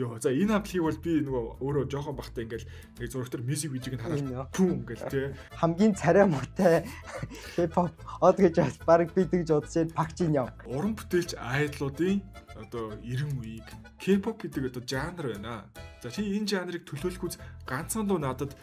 Йоо, за энэ хамтлагийг бол би нөгөө өөрөө жоохон бахта ингээл нэг зурагтар music video-г нь хараад пүм ингээл тий. Хамгийн царай муутай K-pop од гэж бас баг би тэгж бодож байна. Пак Жин Йонг. Уран бүтээлч айдлуудын одоо 90 үеийг K-pop гэдэг одоо жанр байна. За, чи энэ жанрыг төлөөлөхүйц ганцхан дуу надад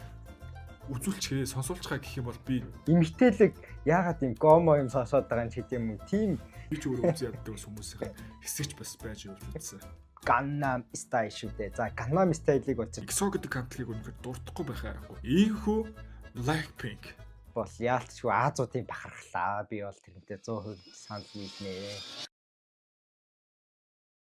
үзүүлчихээ, сонсуулчихаа гэх юм бол би Эмэгтэйлэг яагаад юм гомо юм сонсоод байгаа юм ч гэдэг юм уу. Тийм. Би ч өөрөө үзэн яддаг бас хүмүүсийн хэсэгч бас байж явж үзсэн. Gangnam Style шүү дээ. За, Gangnam Style-ыг бол EXO гэдэг хамтлагийг үнэхээр дуртахгүй байхаар аргагүй. Ийхүү Blackpink бол яалтчгүй Азиудын бахархлаа. Би бол тэрнтэй 100% санал нийлнэ.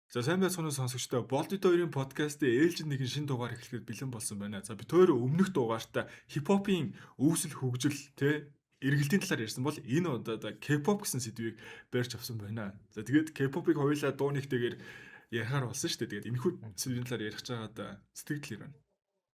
За, сайн байцгаана уу, сонсогчдоо. Болдит хоёрын подкастын ээлжин нэгэн шинэ дугаар эхлэхэд бэлэн болсон байна. За, бид хоёр өмнөх дугаартаа хипхопын үүсэл, хөгжил, тэ, эргэлтийн талаар ярьсан бол энэ удаад K-pop гэсэн сэдвийг барьж авсан байна. За, тэгээд K-pop-ыг хоёулаа дуу нэгтэйгээр ярихаар болсон шүү дээ. Тэгээд энэхүү сэдвийн талаар ярих чагаад сэтгэл байна.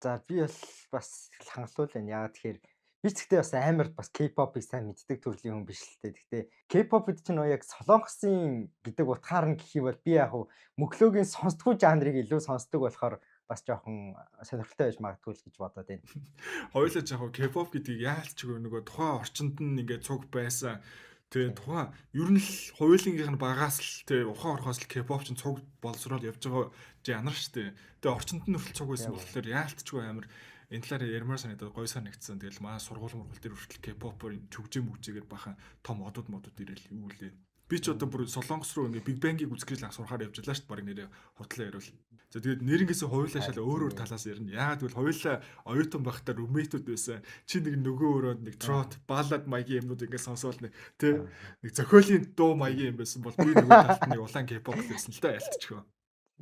За, би бол бас хангалуул байна. Яагаад тэгэхээр би ч гэхдээ бас амар бас K-pop-ыг сайн мэддэг төрлийн хүн биш л дээ. Гэхдээ K-pop гэдэг чинь яг солонгосын гэдэг утгаар нь гэх юм бол би яг мөглөөгийн сонсдгоо жанрыг илүү сонсдог болохоор бас жоохон сонирхолтой байж магадгүй л гэж бодоод байна. Хоёулаа яг K-pop гэдгийг яалчгүй нөгөө тухайн орчинд нь ингээд цуг байсан. Тэгээ тухайн ер нь л хоёулынгийнх нь багаас л, тэгээ ухаан орохоос л K-pop чинь цуг боловсрол явж байгаа жанр шүү дээ. Тэгээ орчинд нь хүртэл цуг байсан болохоор яалтчгүй амар энэ талаар ярмаар санагдаад, гой санагдсан. Тэгэл маа сургууль мургуул дээр хүртэл K-pop-оор чүгжээ мүгжээгээр бахан том одод модод ирэл юу лээ. Би ч одоо бүр Солонгос руу ингээ Big Bang-ийг үзэх гэж сурахаар явж лаа шүү дээ. Бараг нэрээ хутлаа яриул. За, тэгээд нэрнгээсээ хоёулаа шал өөр өөр талаас ярина. Яагаад гэвэл хоёулаа оюутан байхдаа roommate-үүд байсан. Чи нэг нөгөө өрөөнд нэг trot, ballad маягийн юмнууд ингээ сонсоол нэг тий нэг зохиолын дуу маягийн юм байсан бол би нөгөө талд нэг улаан K-pop байсан л та ялтчихв.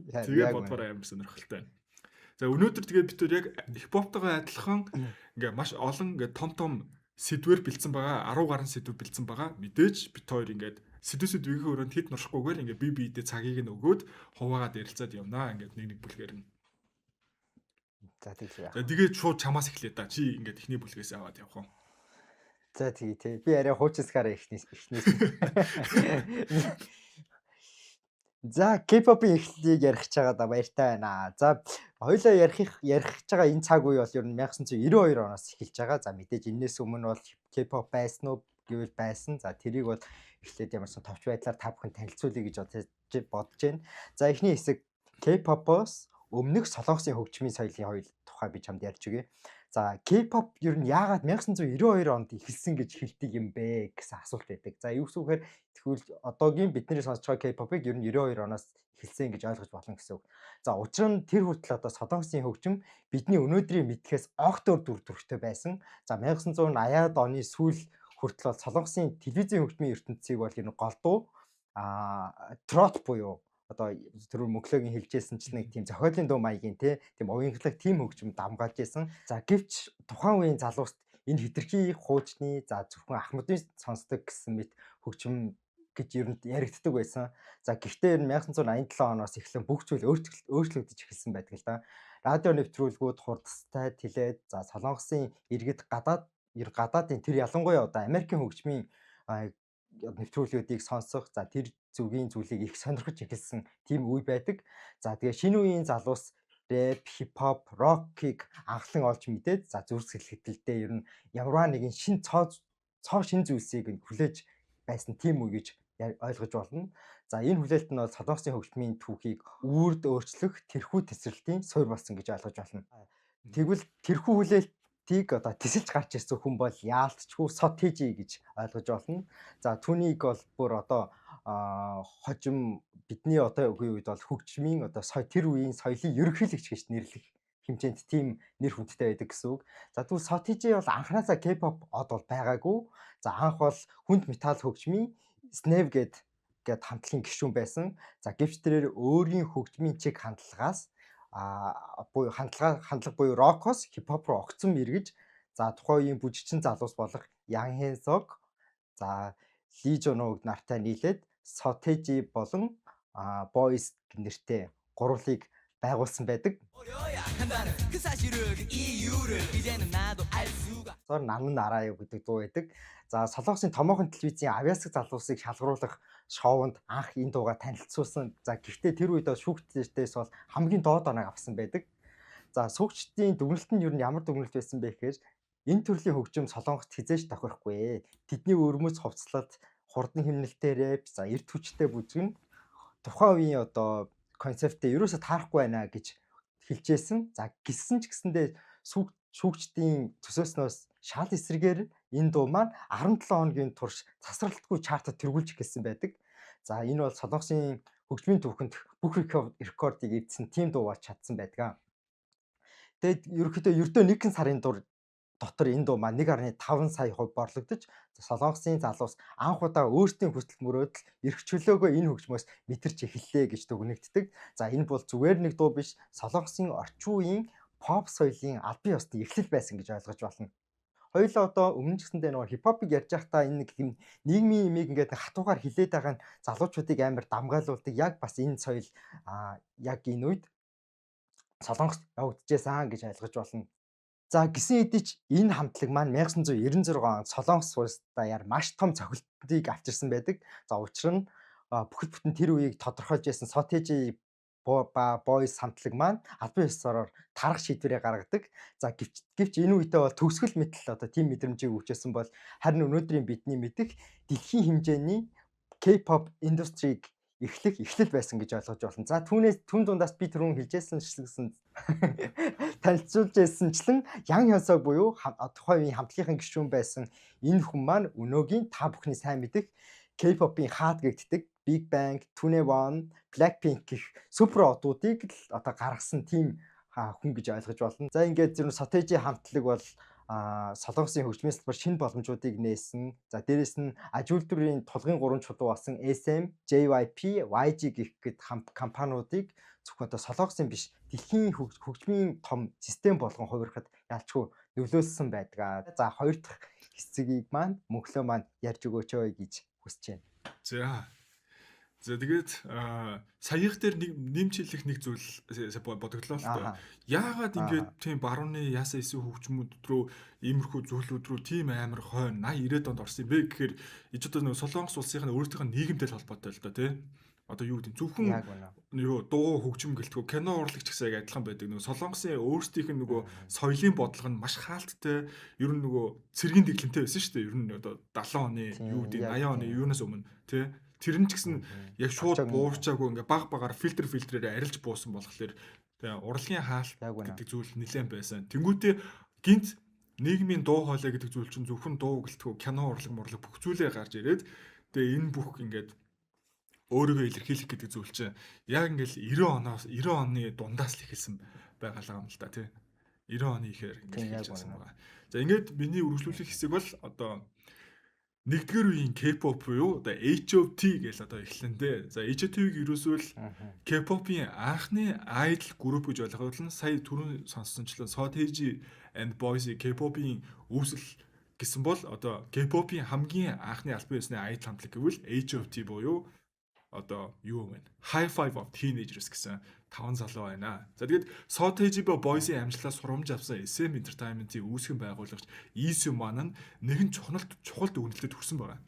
Тэгээ бодвор амар сонирхолтой байна. За, өнөөдөр тэгээд бид төр яг хипхоптойгоо адилхан ингээ маш олон ингээ том том сэдвэр бэлдсэн байгаа. 10 гаруй сэдв бэлдсэн байгаа. Мэдээж бид хоёр ингээд сэдв сэдвийн өрөөнд хэд нуршихгүйгээр ингээ би биедээ цагийг нь өгөөд хуваагаад ярилцаад явнаа. Ингээд нэг нэг бүлгээр нь. За, тэглээ. За, тэгээд шууд чамаас эхлэе да. Чи ингээд эхний бүлгээс аваад явах уу? За, тэгээ тий. Би арай хуучисгаар эхнээс. За, K-pop-ын эхлэлийг ярих гэж байгаа да баяртай байна. За, хоёулаа ярих ярих гэж байгаа энэ цаг үе бол ер нь 1992 оноос эхэлж байгаа. За, мэдээж энэс өмнө бол K-pop байсан уу гэвэл байсан. За, тэрийг бол эхлээд ямарсан товч байдлаар та бүхэн танилцуулъя гэж бодож байна. За, эхний хэсэг K-pop-оос өмнөх Солонгосын хөгжмийн соёлын хоёул тухай би чамд ярьж өгье. За, K-pop ер нь яагаад 1992 онд эхэлсэн гэж хэлдэг юм бэ гэсэн асуулт байдаг. За, юу гэсэн үгээр тэгвэл одоогийн бидний сонсож байгаа K-pop-ыг ер нь 92 оноос эхэлсэн гэж ойлгож болно гэсэн үг. За, учир нь тэр хүртэл одоо Солонгосын хөгжим бидний өнөөдрийн мэдхээс огт өөр дүр төрхтэй байсан. За, 1980-ад оны сүүл хүртэл бол Солонгосын телевизийн хөгжмийн ертөнцийг бол ер нь голдуу трот буюу одоо тэр мөглөөгийн хэлжсэн чинь нэг тийм зохиолын дуу маягийн тийм уянгалаг тийм хөгжим давмгаалж исэн. За, гэвч тухайн үеийн залууст энэ хитрхи хуучны, за, зөвхөн ахмадын сонсдог гэсэн мэт хөгжим гэж ер нь яригддаг байсан. За, гэхдээ ер нь 1987 оноос эхлэн бүх зүйл өөрчлөгдөж эхэлсэн байдаг л да. Радио нэвтрүүлгүүд хурдтай тэлээд, за, Солонгосын иргэд гадаад гадаадын тэр ялангуяа одоо Америкийн хөгжмийн нэвтрүүлгүүдийг сонсох, за, тэр зүгийн зүйлийг их сонирхож эхэлсэн тийм үе байдаг. За, тэгээ шинэ үеийн залуус рэп, хипхоп, рокийг анхлан олж мэдээд, за, зүрх сэтгэлдээ ер нь ямарваа нэгэн шин цоо цоо шин зүйлсийг хүлээж байсан тийм үе гэж ойлгож болно. За, энэ хүлээлт нь бол Солонгосын хөгжмийн түүхийг үрд өөрчлөх тэрхүү тесрэлтийн суурь болсон гэж ойлгож байна. Тэгвэл тэрхүү хүлээлт тийг одоо тесэлж гарч ирсэн хүн бол яалтчгүй Сотежи гэж ойлгож байна. За, түүнийг бол бүр одоо хожим бидний одоо үеийн үед бол хөгжмийн одоо сая тэр үеийн соёлын ерөнхийлөгч гэж нэрлэх хэмжээнд тийм нэр хүндтэй байдаг гэсэн үг. За, тэгвэл Сотежи бол анханасаа K-pop од бол байгаагүй. За, анх бол хүнд металл хөгжмийн Snave гээд хамтлагийн гишүүн байсан. За, гэвч тэрээр өөрийн хөгжмийн чиг хандлагаас буюу хандлага буюу рокоос хипхоп руу огцом эргэж, за, тухайн үеийн бүжигчин залуус болох Ян Хэнсок, за, Ли Жоног нартай нийлээд Сотежи болон Boys нэртэй гурвлыг байгуулсан байдаг. "나는 알아요" гэдэг дуу байдаг. За, Солонгосын томоохон телевизийн авьяасаг залуусыг шалгаруулах шоунд анх энэ дуугаа танилцуулсан. За, гэхдээ тэр үед бол шүүгчдээс бол хамгийн доод оноог авсан байдаг. За, сүүгчдийн дүгнэлт нь ер нь ямар дүгнэлт байсан бэ гэхээр энэ төрлийн хөгжим Солонгост хэзээ ч тохирохгүй. Тэдний өвөрмөц хувцаслалт, хурдан хэмнэлтэй рэп, за, эрт хүчтэй бүжиг нь тухайн үеийн одоо концептээ ерөөсө таарахгүй байна гэж хэлжсэн. За, гисэн ч гэсэндээ шүүгчдийн төсөөснөөс шал эсрэгээр энэ дуу маань 17 хоногийн турш тасралтгүй chart ад тэргүүлж эхэлсэн байдаг. За, энэ бол Солонгосын хөгжмийн түүхэнд бүх рекордыг эвдсэн тийм дуу болж чадсан байдаг. Тэгээд ерөнхийдөө ердөө нэгэн сарын дотор энэ дуу маань 1.5 сая хувь борлогдож, Солонгосын залуус анх удаа өөрсдийн хүсэл мөрөөдөл, эрх чөлөөгөө энэ хөгжмөөс мэдэрч эхэллээ гэж дүгнэгддэг. За, энэ бол зүгээр нэг дуу биш, Солонгосын орчин үеийн pop соёлын албан ёсны эхлэл байсан гэж ойлгож байна. Хоёулаа одоо өмнө ч гэсэндээ нөгөө хипхопыг ярьж байхдаа энэ нэг юм нийгмийн имийг ингээд хатуугаар хилээд байгаа нь залуучуудыг амар дамгайлуулдаг. Яг бас энэ соёл яг энэ үед Солонгост явагдажсэн гэж ойлгож байна. За, гисэн хэдий ч энэ хамтлаг маань 1996 онд Солонгос улс даяар маш том цохилтыг авчирсан байдаг. За, учир нь бүхэл бүтэн тэр үеийг тодорхойлж байсан Seo Taiji ба Boys хамтлаг маань албан ёсоор тарах шийдвэрээ гаргадаг. За, гэвч энэ үедээ бол төгсгөл мэтэл одоо тийм мэдрэмжийг өгчээсэн бол харин өнөөдрийн бидний мэдэх дэлхийн хэмжээний K-pop industry г эхлэх эхлэл байсан гэж ойлгож байна. За, түүнээс түн дундаас би түрүүн хэлжсэн шилжсэн танилцуулж ирсэнчлэн Ян Хёнсог буюу тухайн үеийн хамтлагийн гишүүн байсан энэ хүн маань өнөөгийн та бүхний сайн мэдэх K-pop-ын хаад гэгддэг Big Bang, 2NE1, Blackpink гэх супер одуудыг л одоо гаргасан тийм хүн гэж ойлгож байна. За, ингээд зөвхөн Seo Taiji хамтлаг бол Солонгосын хөгжмийн салбар шинэ боломжуудыг нээсэн. За, дээрэс нь аж үйлдвэрийн тулгын гурван чулуу болсон SM, JYP, YG гэх гэд компаниудыг зөвхөн одоо Солонгосын биш, дэлхийн хөгжмийн том систем болгон хувирахад ялчгүй нөлөөлсөн байдаг. За, хоёр дахь хэсгийг маань Мөнхлөө маань ярьж өгөөч өө гэж хүсэж байна. За. За, тэгээд саяых дээр нэг нэмж хэлэх нэг зүйл бодогдлоо л доо. Яагаад ингээд тийм барууны ясаа эсэх хөгжмүүд рүү, иймэрхүү зүйлүүд рүү тийм амар хойно 80 90-ад онд орсон юм бэ гэхээр ич одоо нэг Солонгос улсынх нь өөрсдийнх нь нийгэмтэй холбоотой л доо, тий. Одоо юу гэдэг, зөвхөн юу дуу хөгжим гэлтгүү, кино урлаг ч гэсэн яг адилхан байдаг. Нөгөө Солонгосын өөрсдийнх нь нөгөө соёлын бодлого нь маш хаалттай, ер нь нөгөө цэргийн дэглэмтэй байсан шүү дээ. Ер нь одоо 70 оны юу гэдэг, 80 оны юунаас өмнө, тий. Тэр нь ч гэсэн яг шууд буурчаагүй, ингээ баг багаар фильтр фильтрээр арилж буусан болохоор тэгээ урлагийн хаалт гэдэг зүйл нэлээд байсан. Тэнгүүтээ гинт нийгмийн дуу хоолой гэдэг зүйл чинь зөвхөн дуу гэлтгүү, кино, урлаг мурлаг бүх зүйлээ гарч ирээд, тэгээ энэ бүх ингээд өөрийгөө илэрхийлэх гэдэг зүйл чинь яг ингээл 90 оноос 90 оны дундаас л эхэлсэн байгаа юм л да, тий. 90 оны ихээр ингээд эхэлж байсан байгаа. За, ингээд миний үргэлжлүүлэх хэсэг бол одоо нэгдүгээр үеийн K-pop буюу одоо H.O.T гэж одоо эхлэн дээ. За, H.O.T-г ерөөсөө л K-pop-ийн анхны idol group гэж ойлгоход нь сая түрүүн сонссончлон Seo Taiji and Boys K-pop-ийн үүсэл гэсэн бол одоо K-pop-ийн хамгийн анхны албан ёсны idol хамтлаг гэвэл H.O.T буюу одоо юу юм бэ? High Five of Teenagers гэсэн таван залуу байна. За, тэгээд Seo Taiji ба Boys-ийн амжилтаас сурамж авсан SM Entertainment-ийн үүсгэн байгуулагч Lee Seung Man нь нэгэн чухал чухал дүгнэлтэд хүрсэн байна.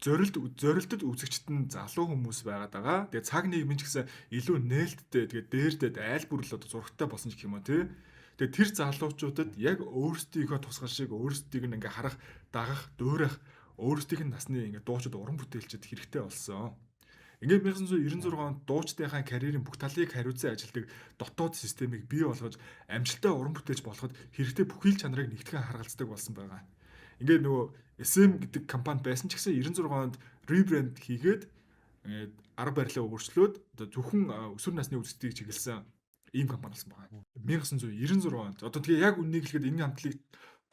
Зорилтод үзэгчд нь залуу хүмүүс байгаад байгаа. Тэгээд цаг нийгэм ч гэсэн илүү нээлттэй, тэгээд дээрдээд айл бүрэл одоо зурагтай болсон гэх юм уу, тий. Тэгээд тэр залуучуудад яг өөрсдийнхөө тусгал шиг өөрсдийг нь ингээ харах, дагах, дуурайх өөрсдийнх нь насны ингээ дуучид, уран бүтээлчд хэрэгтэй болсон. Ингээд 1996 онд дуучдынхаа карьерийн бүх талыг хариуцсан ажилладаг дотоод системийг бий болгож, амжилттай уран бүтээлч болоход хэрэгтэй бүхий л чанарыг нэгтгэн харгалздаг болсон байгаа. Ингээд нөгөө SM гэдэг компани байсан ч гэсэн 96 онд rebrand хийгээд, ингээд арга барилаа өөрчлөөд одоо зөвхөн өсвөр насны үзэгчдийг чиглэсэн ийм компани болсон байгаа. 1996 онд одоо тэгээ яг үннийг хэлэхэд энэ хамтлагийг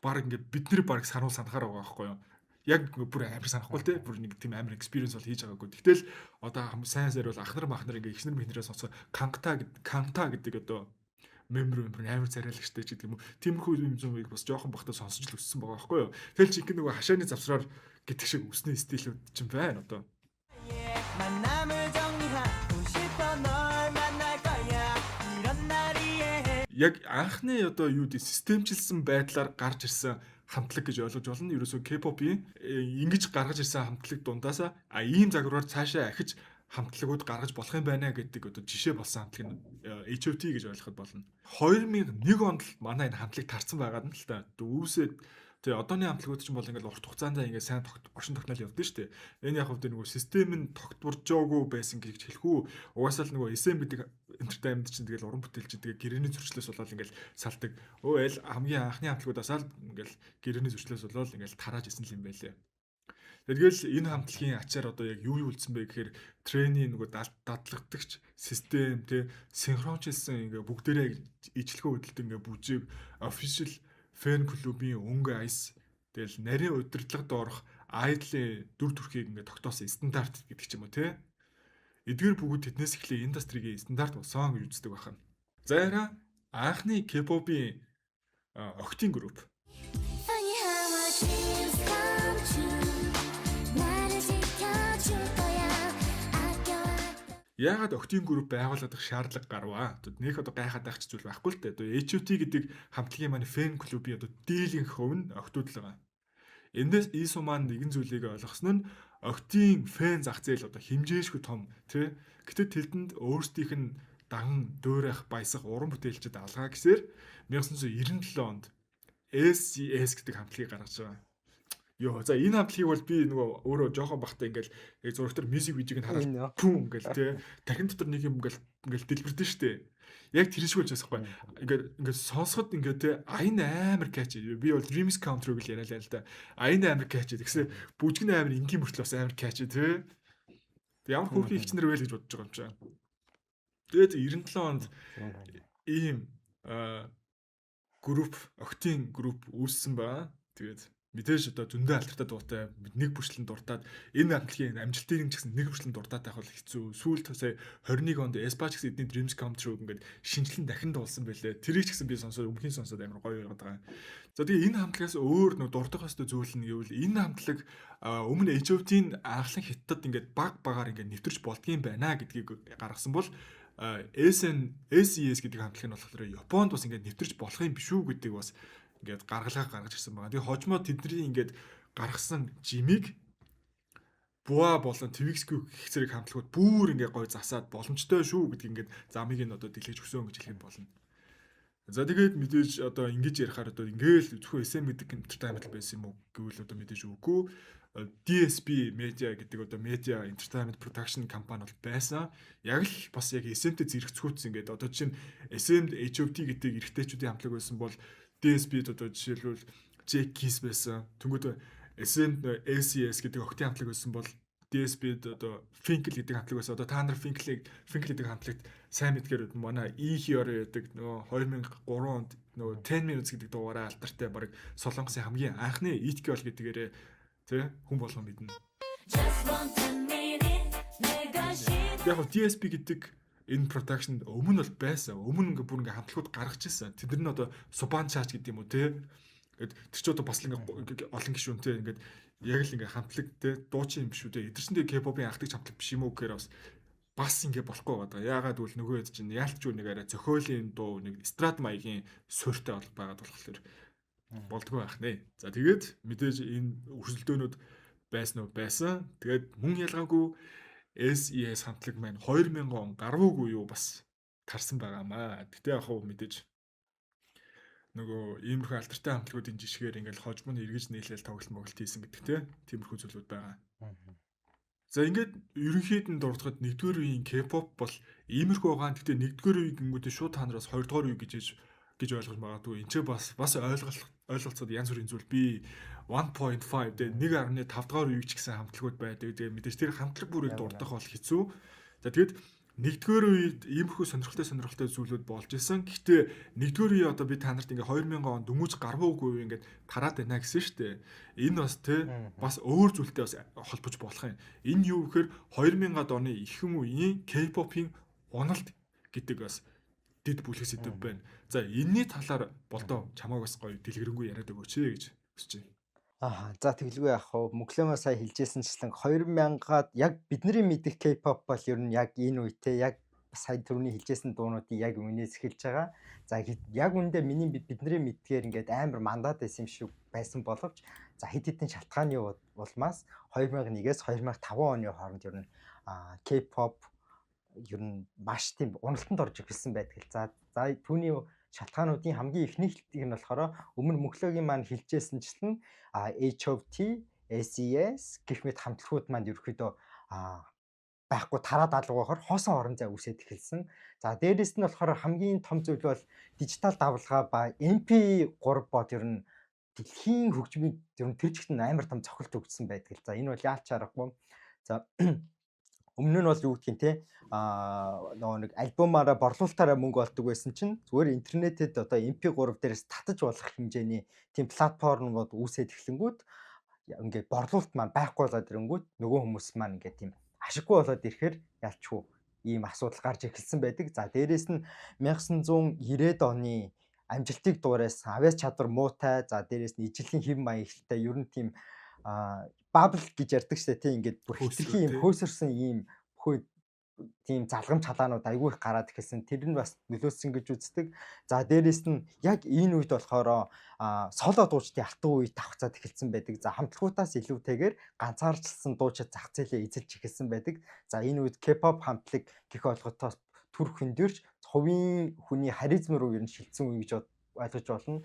баг ингээд бид нэр баг сануул санахаар байгаа байхгүй юу? Яг бүр амар санахгүй л те, бүр нэг тийм амар experience бол хийж байгаагүй. Гэтэл одоо сайн сайр бол ахнар махнар ингээ ихнэр михнэрээ сонсоо Канта Канта гэдэг одоо member member амар царайлагчтай ч гэдэг юм уу. Тиймэрхүү юм зүйлийг бас жоохон бахта сонсож л өссөн байгаа байхгүй юу. Тэгэл чи нөгөө хашааны завсраар гэдэг шиг өсний стилүүд чинь байна одоо. 만남을 정리하고 싶어 널 만날 거야. Яг анхны одоо юу гэдэг системчилсэн байдлаар гарч ирсэн хамтлаг гэж ойлгож болно. Ерөөсөө K-pop-ийн ингэж гаргаж ирсэн хамтлаг дундаасаа ийм загвараар цаашаа ахиж хамтлагууд гаргаж болох юм байна гэдэг одоо жишээ болсон хамтлаг нь H.O.T гэж ойлгоход болно. 2001 онд л манай энэ хамтлаг тарсан байгаад нь л та. Үүсээд тэгээ одооны хамтлагууд ч бол ингээл урт хугацаанд ингээд сайн оршин тогтнол явдсан шүү дээ. Энэ яг хувьд нөгөө систем нь тогтворжоогүй байсан гэж хэлэх үү. Угаасаа л нөгөө SM гэдэг entertainment чинь тэгэл уран бүтээлч тэгээ гэрээний зөрчлөөс болоод ингээл салдаг. Өө аль хамгийн анхны хамтлагуудаасаа л ингээл гэрээний зөрчлөөс болоод ингээл тарааж исэн юм байлээ. Тэгэл энэ хамтлагийн ачаар одоо яг юу юу үлдсэн бэ гэхээр trainee нөгөө дадлагдагч систем те синхрончилсан ингээ бүгдээрээ ижлэхөө хөдөлт ингээ бүжиг, official fan club-ийн өнгө аяс, тэгэл нарийн удирдлага доорх idol-ын дүр төрхийг ингээ тогтоосон стандарт гэдэг ч юм уу те. Эдгээр бүгд тэднээс эхлээ industry-гийн стандарт болсон гэж үздэг байна. За яра анхны K-pop-ийн охидын групп. Funny how our dreams come true. 나를 지켜줄 거야. 아껴왔던 Яагаад охидын групп байгуулагдах шаардлага гарваа? Одоо нэг одоо гайхаад байх ч зүйл байхгүй л дээ. Одоо H.O.T гэдэг хамтлагийн маань fan club-ийн одоо дийлэнх хувь нь охидууд л байгаа. Эндээс Ису маань нэгэн зүйлийг ойлгосон нь охидын fan зах зээл одоо хэмжээшгүй том тий. Гэтэ тэдэнд өөрсдийнх нь даган дуурайх баясах уран бүтээлчд алгаа гэсээр 1997 онд SES гэдэг хамтлагийг гаргаж байгаа. Йоо, за энэ хамтлагийг бол би нөгөө өөрөө жоохон бахта ингээл яг зурагтар music video-г нь хараад Энэ пүм ингээл тий тархин дотор нэг юм ингээл ингээл дэлбэрдэн штэ. Яг тэр шиг болж байгаа байхгүй. Ингээд ингээд сонсоход ингээд тий аян амар catchy. Би бол Dreams Come True гэж яриа л да. Аян амар catchy. Тэгсэн бүжгэн амар энгийн мөртлөө бас амар catchy тий. Тэг ямар хөөрхөн их чнэр вэ гэж бодож байгаа юм чинь. Тэгээд 97 онд ийм групп, охидын групп үүссэн байгаа. Тэгээд мэдээж одоо зөндөө алдартай дуутай нэг бүрчлэн дуртаад, энэ хамтлагийн амжилтыг нь ч гэсэн нэг бүрчлэн дуртаад байх бол хэцүү. Сүүлд сая 21 онд aespa ч гэсэн эдний Dreams Come True ингээд шинжлэн дахин дуулсан байлээ. Тэрийг ч гэсэн би сонсоод, өмнхийн сонсоод амар гоё байгаад байгаа. За тэгээ энэ хамтлагаас өөр нөө дурдах ёстой зүйл нь гэвэл энэ хамтлаг өмнө H.O.T-ийн анхлан хятадд ингээд баг багаар ингээд нэвтэрч болдгийм байна гэдгийг гаргасан бол SN SES гэдэг хамтлаг нь болохоор Японд бас ингээд нэвтэрч болох юм биш үү гэдэг бас ингээд гаргалгаа гаргаж ирсэн байгаа. Тэгээ хожмоо тэдний ингээд гаргасан жимийг BoA болон TVXQ гэх зэрэг хамтлагууд бүр ингээд гой засаад боломжтой шүү гэдгийг ингээд замыг нь одоо дэлгэж өгсөн гэж хэлэх болно. За тэгээд мэдээж одоо ингэж ярихаар одоо ингээл зөвхөн SM гэдэг entertainment байсан юм уу гэвэл одоо мэдээж үгүй. DSP Media гэдэг одоо media entertainment production компани бол байсан. Яг л бас яг SM-тэй зэрэгцгүүцсэн ингээд одоо чинь SM-д H.O.T гэдэг эрэгтэйчүүдийн хамтлаг байсан бол DSP-д одоо жишээлбэл J-Kiss байсан. Тэнгүүд SM SES гэдэг охидын хамтлаг байсан бол DSP-д одоо Fin.K.L гэдэг хамтлаг байсан. Одоо та нар Fin.K.L-ийг, Fin.K.L гэдэг хамтлагт сайн мэдгээр манай E Hero гэдэг нөгөө 2003 онд нөгөө 10 minutes гэдэг дуугаараа алдартай, баг Солонгосын хамгийн анхны it girl гэдгээрээ тий хүн болгон мэднэ. Just one 10 minute 내가 Яг нь DSP гэдэг энэ production өмнө бол байсан. Өмнө ингээ бүр ингээ хамтлагууд гаргаж ирсэн. Тэд нар нь одоо Субан Чаач гэдэг юм уу те. Ингээд тэр чи одоо бас л ингээ олон гишүүнтэй ингээд яг л ингээ хамтлаг те дуучин юм биш үү те. Эдгээр чинь тэгээ K-pop-ын анхдагч хамтлаг биш юм уу гэхээр бас бас ингээ болохгүй байгаа. Яагаад гэвэл нөгөө хэд чинь яалтч нэг арай зохиолын дуу, нэг эстрад маягийн суурьтай бол байгаад болохоор болдгоо байх нэ. За тэгээд мэдээж энэ өрсөлдөөнүүд байсан уу, байсан. Тэгээд мөн ялгаагүй SES хамтлаг маань 2000 он гарвуугүй юу бас тарсан байгаамаа. Гэтэ яг хуу мэдээж нөгөө иймэрхүү алдартай хамтлагуудын жишгээр ингээл хожим нь эргэж нийлээл тоглолт моголт хийсэн гэдэг те тиймэрхүү зүйлүүд байгаа. За ингээд ерөнхийд нь дурдахад нэгдүгээр үеийн K-pop бол иймэрхүү байгаа. Гэтэ нэгдүгээр үе гингүүдээ шууд та нараас хоёрдугаар үе гэж ойлгож магадгүй. Энд ч бас бас ойлголт ойлголцоод янз бүрийн зүйл би 1.5 тэгээ 1.5 дугаар үе ч гэсэн хамтлагууд байдаг. Тэгээ мэдээж тэр хамтлаг бүрийг дурдах бол хэцүү. За тэгэд нэгдүгээр үед иймэрхүү сонирхолтой сонирхолтой зүйлүүд болж исэн. Гэхдээ нэгдүгээр үе одоо би та нарт ингээ 2000 он дөнгөж гарвуугүй ингээд тараад байна гэсэн шүү дээ. Энэ бас те бас өөр зүйлтэй бас холбож болох юм. Энэ юу гэхээр 2000-ад оны ихэнх үеийн K-pop-ийн уналт гэдэг бас дэд бүлэг сэдэв байна. За энэний талаар болдоо чамааг бас гоё дэлгэрэнгүй яриад өгөөч гэж хүсэж байна. Аа, за тэглгүй яах вэ? Мөглөөмөө сая хэлжсэнчлэн 2000-аад яг бидний мэдих K-pop бол ер нь яг энэ үетэй яг Сая түрүүний хэлжсэн дуунуудын яг үнээс эхэлж байгаа. За, яг үүндээ миний бидний мэдгээр ингээд амар мандат байсан юм шиг байсан боловч за хэд хэдэн шалтгааны улмаас 2001-ээс 2005 оны хооронд ер нь K-pop ер нь маш тийм уналтанд орж эхэлсэн байдаг. За, түүний шалтгаануудын хамгийн эхнийх нь болохоор өмнө Мөнхлөөгийн маань хэлжсэнчлэн H.O.T, SES гэх мэт хамтлагууд маань ерөөхдөө байхгүй, тараад алга байхаар хоосон орон зай үүсээд эхэлсэн. За, дээрэс нь болохоор хамгийн том зүйл бол дижитал давлгаа ба MP3 бод ер нь дэлхийн хөгжмийг ер нь тэр чигт амар том цохилт өгсөн байдаг л. За, энэ бол яалч аргагүй. За, өмнө нь бол юу гэдгийг те нөгөө нэг альбомаараа борлуулалтаараа мөнгө олдог байсан чинь зүгээр интернетэд одоо MP3 дээрээс татаж болох хэмжээний тийм платформуд үүсээд эхлэнгүүт ингээд борлуулалт маань байхгүй болоод ирэнгүүт нөгөө хүмүүс маань ингээд тийм ашиггүй болоод ирэхээр ялчгүй ийм асуудал гарч эхэлсэн байдаг. За, дээрэс нь 1990-ад оны амжилтыг дуурайсан авиас чадвар муутай, за, дээрэс нь ижилхэн хэв маягтай, ер нь тийм bubble гэж ярьдаг штэ тий, ингээд бүр хэтэрхий юм хөөсөрсөн ийм хөө тийм залгамж халаанууд айгүй их гараад эхэлсэн. Тэр нь бас нөлөөлсөн гэж үздэг. За, дээрэс нь яг энэ үед болохоор соло дуучдын алтан үе давхцаад эхэлсэн байдаг. За, хамтлагуудаас илүүтэйгээр ганцаарчилсан дуучид зах зээлээ эзэлж эхэлсэн байдаг. За, энэ үед K-pop хамтлаг гэх ойлголтоос түр хөндөрч хувийн хүний харизм руу ер нь шилжсэн үе гэж ойлгож болно.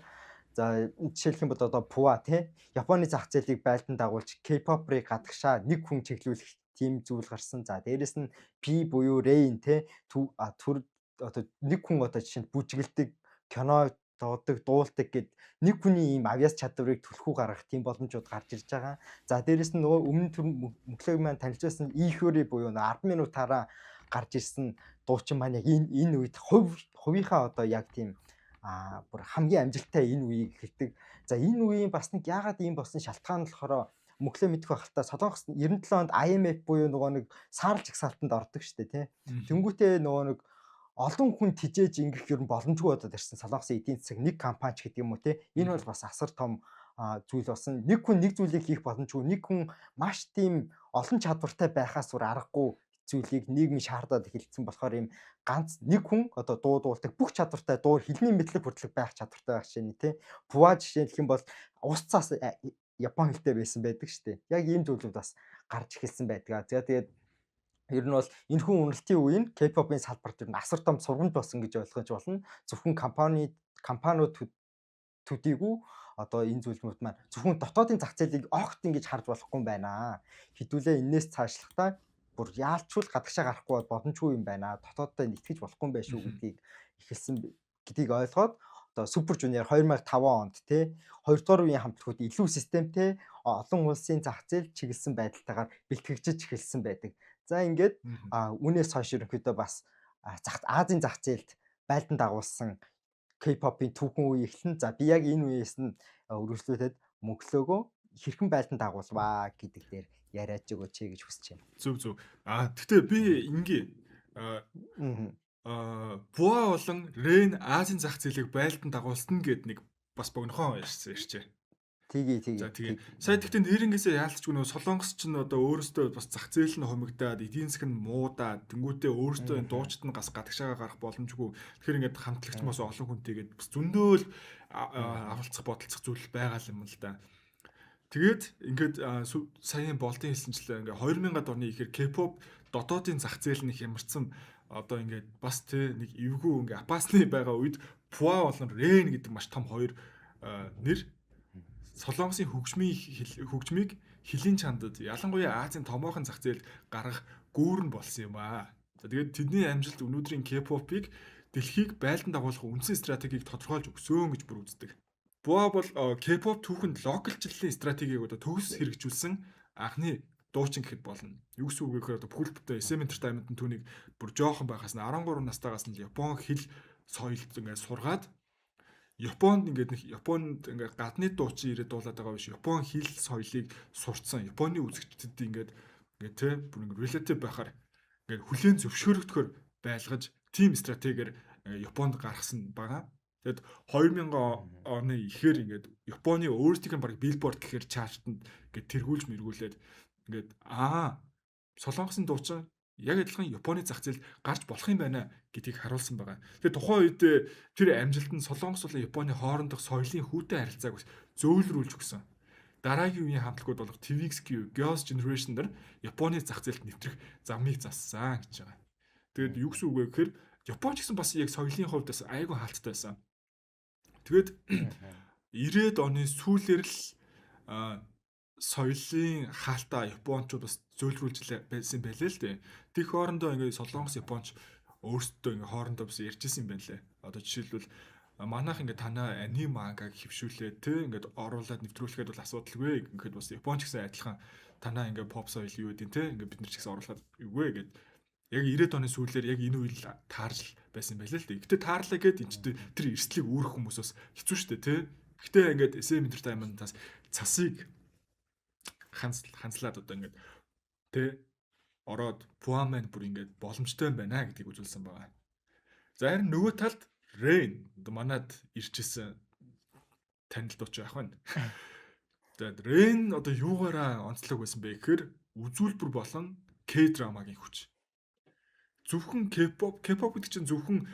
За, жишээлх юм бол одоо Пуа тий Японы зах зээлийг байлдан дагуулж K-pop-ыг гадагшаа нэг хүн чиглүүлэх тийм зүйл гарсан. За, дээрэс нь P буюу Rain те түр одоо нэг хүн одоо жишээнд бүжгэлдэг, кино дуудаг, дуулдаг гэд нэг хүний ийм авьяас чадварыг түлхүү гаргах тийм боломжууд гарч ирж байгаа. За, дээрэс нь нөгөө өмнө төр мөнхлөг маань танилж байсан Ихори буюу 10 минутаараа гарч ирсэн дуучин маань яг энэ үед хувийнхаа одоо яг тийм бүр хамгийн амжилттай энэ үеийг эхэлдэг. За, энэ үеийн бас нэг яагаад ийм болсон шалтгаан нь болохоор мөнхлөө мэдэх байх л та, Солонгос 97 онд IMF буюу нөгөө нэг саарл жагсаалтанд ордог шүү дээ тий. Тэнгүүтээ нөгөө нэг олон хүн тижээж ингэх ер нь боломжгүй болоод ирсэн Солонгосын эдийн засаг нэг компани ч гэдэг юм уу тий. Энэ бол бас асар том зүйл болсон. Нэг хүн нэг зүйлийг хийх боломжгүй. Нэг хүн маш тийм олон чадвартай байхаас өөр аргагүй зүйлийг нийгэм шаардаад эхэлсэн болохоор ийм ганц нэг хүн одоо дуу дуулдаг, бүх чадвартай, дуу хэлний мэдлэг хүртэлх байх чадвартай байх жишээ нь тий. Пуа жишээлх юм бол ус цаас Япон хэлтэй байсан байдаг шүү дээ. Яг ийм зүйлүүд бас гарч эхэлсэн байдаг. За, тэгээд ер нь бол энэ хүн үнэлтийн үе нь K-pop-ын салбарт ер нь асар том сургамж болсон гэж ойлгож болно. Зөвхөн компаниуд төдийгүй одоо энэ зүйлүүд маань зөвхөн дотоодын зах зээлийг огт ингэж харж болохгүй юм байна. Хэдүүлээ энээс цаашлахдаа бүр яалчвал гадагшаа гарахгүй бол боломжгүй юм байна. Дотооддоо итгэж болохгүй юм байна шүү гэдгийг эхэлсэн гэдгийг ойлгоод одоо Super Junior 2005 онд тий хоёрдугаар үеийн хамтлагууд илүү системтэй, олон улсын зах зээл чиглэсэн байдалтайгаар бэлтгэгдэж эхэлсэн байдаг. За, ингээд үүнээс хойш ерөнхийдөө бас зах Азийн зах зээлд байлдан дагуулсан K-pop-ын түүхэн үе эхэлнэ. За, би яг энэ үеэс нь өргөжлүүлээд мөнхлөөгөө хэрхэн байлдан дагуулваа гэдэг дээр яриад өгөөч гэж хүсэж байна. Зөв. Гэхдээ би ингээ Буа болон Рен Азийн зах зээлийг байлдан дагуулсан гэд нэг бас богинохон ярьсан ярьчээ. Тгий, тгий. За, тэгээ. Сая тэгтээ нэрнгээсээ яалтчгүй нөгөө Солонгос ч н одоо өөрөөсөө бас зах зээл нь хумигдаад, эдийн засаг нь муудаад, тэнгуүтээ өөрөөсөө энэ дуучид нь гас гадагшаага гарах боломжгүй. Тэгэхээр ингээд хамтлагч бас олон хүнтэйгээд бас зөндөөл авалцах бодолцох зүйл байгаа юм л да. Тэгээд ингээд саяын болтын хэлсэнчлээ ингээд 2000-ад оны ихээр K-pop дотоодын зах зээл нь их ямарчсан одоо ингээд бас тэ нэг эвгүй ингээд апасны байгаа үед Пуа болон Рен гэдэг маш том хоёр нэр Солонгосын хөгжмийг хөлийн чандад, ялангуяа Азийн томоохон зах зээлд гаргах гүүр нь болсон юм аа. За, тэгээд тэдний амжилт өнөөдрийн K-pop-ыг дэлхийг байлдан дагуулах үндсэн стратегийг тодорхойлж өгсөн гэж бүр үздэг. Буа бол K-pop түүхэнд локалчлалын стратегийг одоо төгс хэрэгжүүлсэн анхны дуучин гэхэд болно. Юу гэсэн үг вэ гэхээр одоо бүхэл бүтэн SM Entertainment нь түүнийг бүр жоохон байхаас нь 13 настайгаас нь Япон хэл соёлд ингээд сургаад, Японд ингээд нэг Японд ингээд гадны дуучин ирээд дуулаад байгаа биш, Япон хэл соёлыг сурцсан, Японы үзэгчдэд ингээд те бүр ингээд relative байхаар ингээд хүлээн зөвшөөрөгдөхөөр байлгаж, тийм стратегиэр Японд гаргасан байгаа. Тэгэд 2000 оны ихээр ингээд Японы өөрсдийнх нь баг Billboard гэхээр chart-анд ингээд тэргүүлж мэргүүлээд ингээд Солонгосын дуучин Яг адилхан Японы зах зээлд гарч болох юм байна гэдгийг харуулсан байгаа. Тэгээ тухайн үед тэр амжилт нь Солонгос болон Японы хоорондох соёлын хүүтэй харилцааг бас зөөлрүүлж өгсөн. Дараагийн үеийн хамтлагууд болох TVXQ, Girls' Generation нар Японы зах зээлд нэвтрэх замыг зассан гэж байгаа. Тэгээд юу гэсэн үг вэ гэхээр Япон ч гэсэн бас яг соёлын хувьд бас айгүй хаалттай байсан. Тэгээд 90-ад оны сүүлээр л соёлын хаалтаа Япончууд бас зөөлрүүлж байсан байлээ л дээ. Тэг хоорондоо ингээд Солонгос Японч өөрсдөө ингээд хоорондоо бас ярьжсэн юм байна лээ. Одоо жишээлбэл, манайх ингээд танаа аниме, мангаг хэвшүүлээд те ингээд оруулаад нэвтрүүлэхэд бол асуудалгүй гэхэд, бас Японч гэсэн адилхан танаа ингээд pop соёл юу гэдэг те ингээд бид нар ч гэсэн оруулахад юугүй гэд яг 90-ад оны сүүлээр яг энэ үйл таарж байсан байлээ л дээ. Гэтэ таарлаа гэд энэ ч тэр эрсдлийг үүрэх хүмүүс бас хэцүү шүү дээ те. Гэтэ ингээд SM Entertainment-аас цасыг ханцлаад одоо ингээд тэ ороод BoA маань бүр ингээд боломжтой юм байна гэдгийг үзүүлсэн байгаа. За, харин нөгөө талд Rain, одоо манад ирчихсэн танил дууч байх байна. За, Rain одоо юугаараа онцлог байсан бэ гэхээр үзүүлбэр болон K-драмагийн хүч. Зөвхөн K-pop гэдэг чинь зөвхөн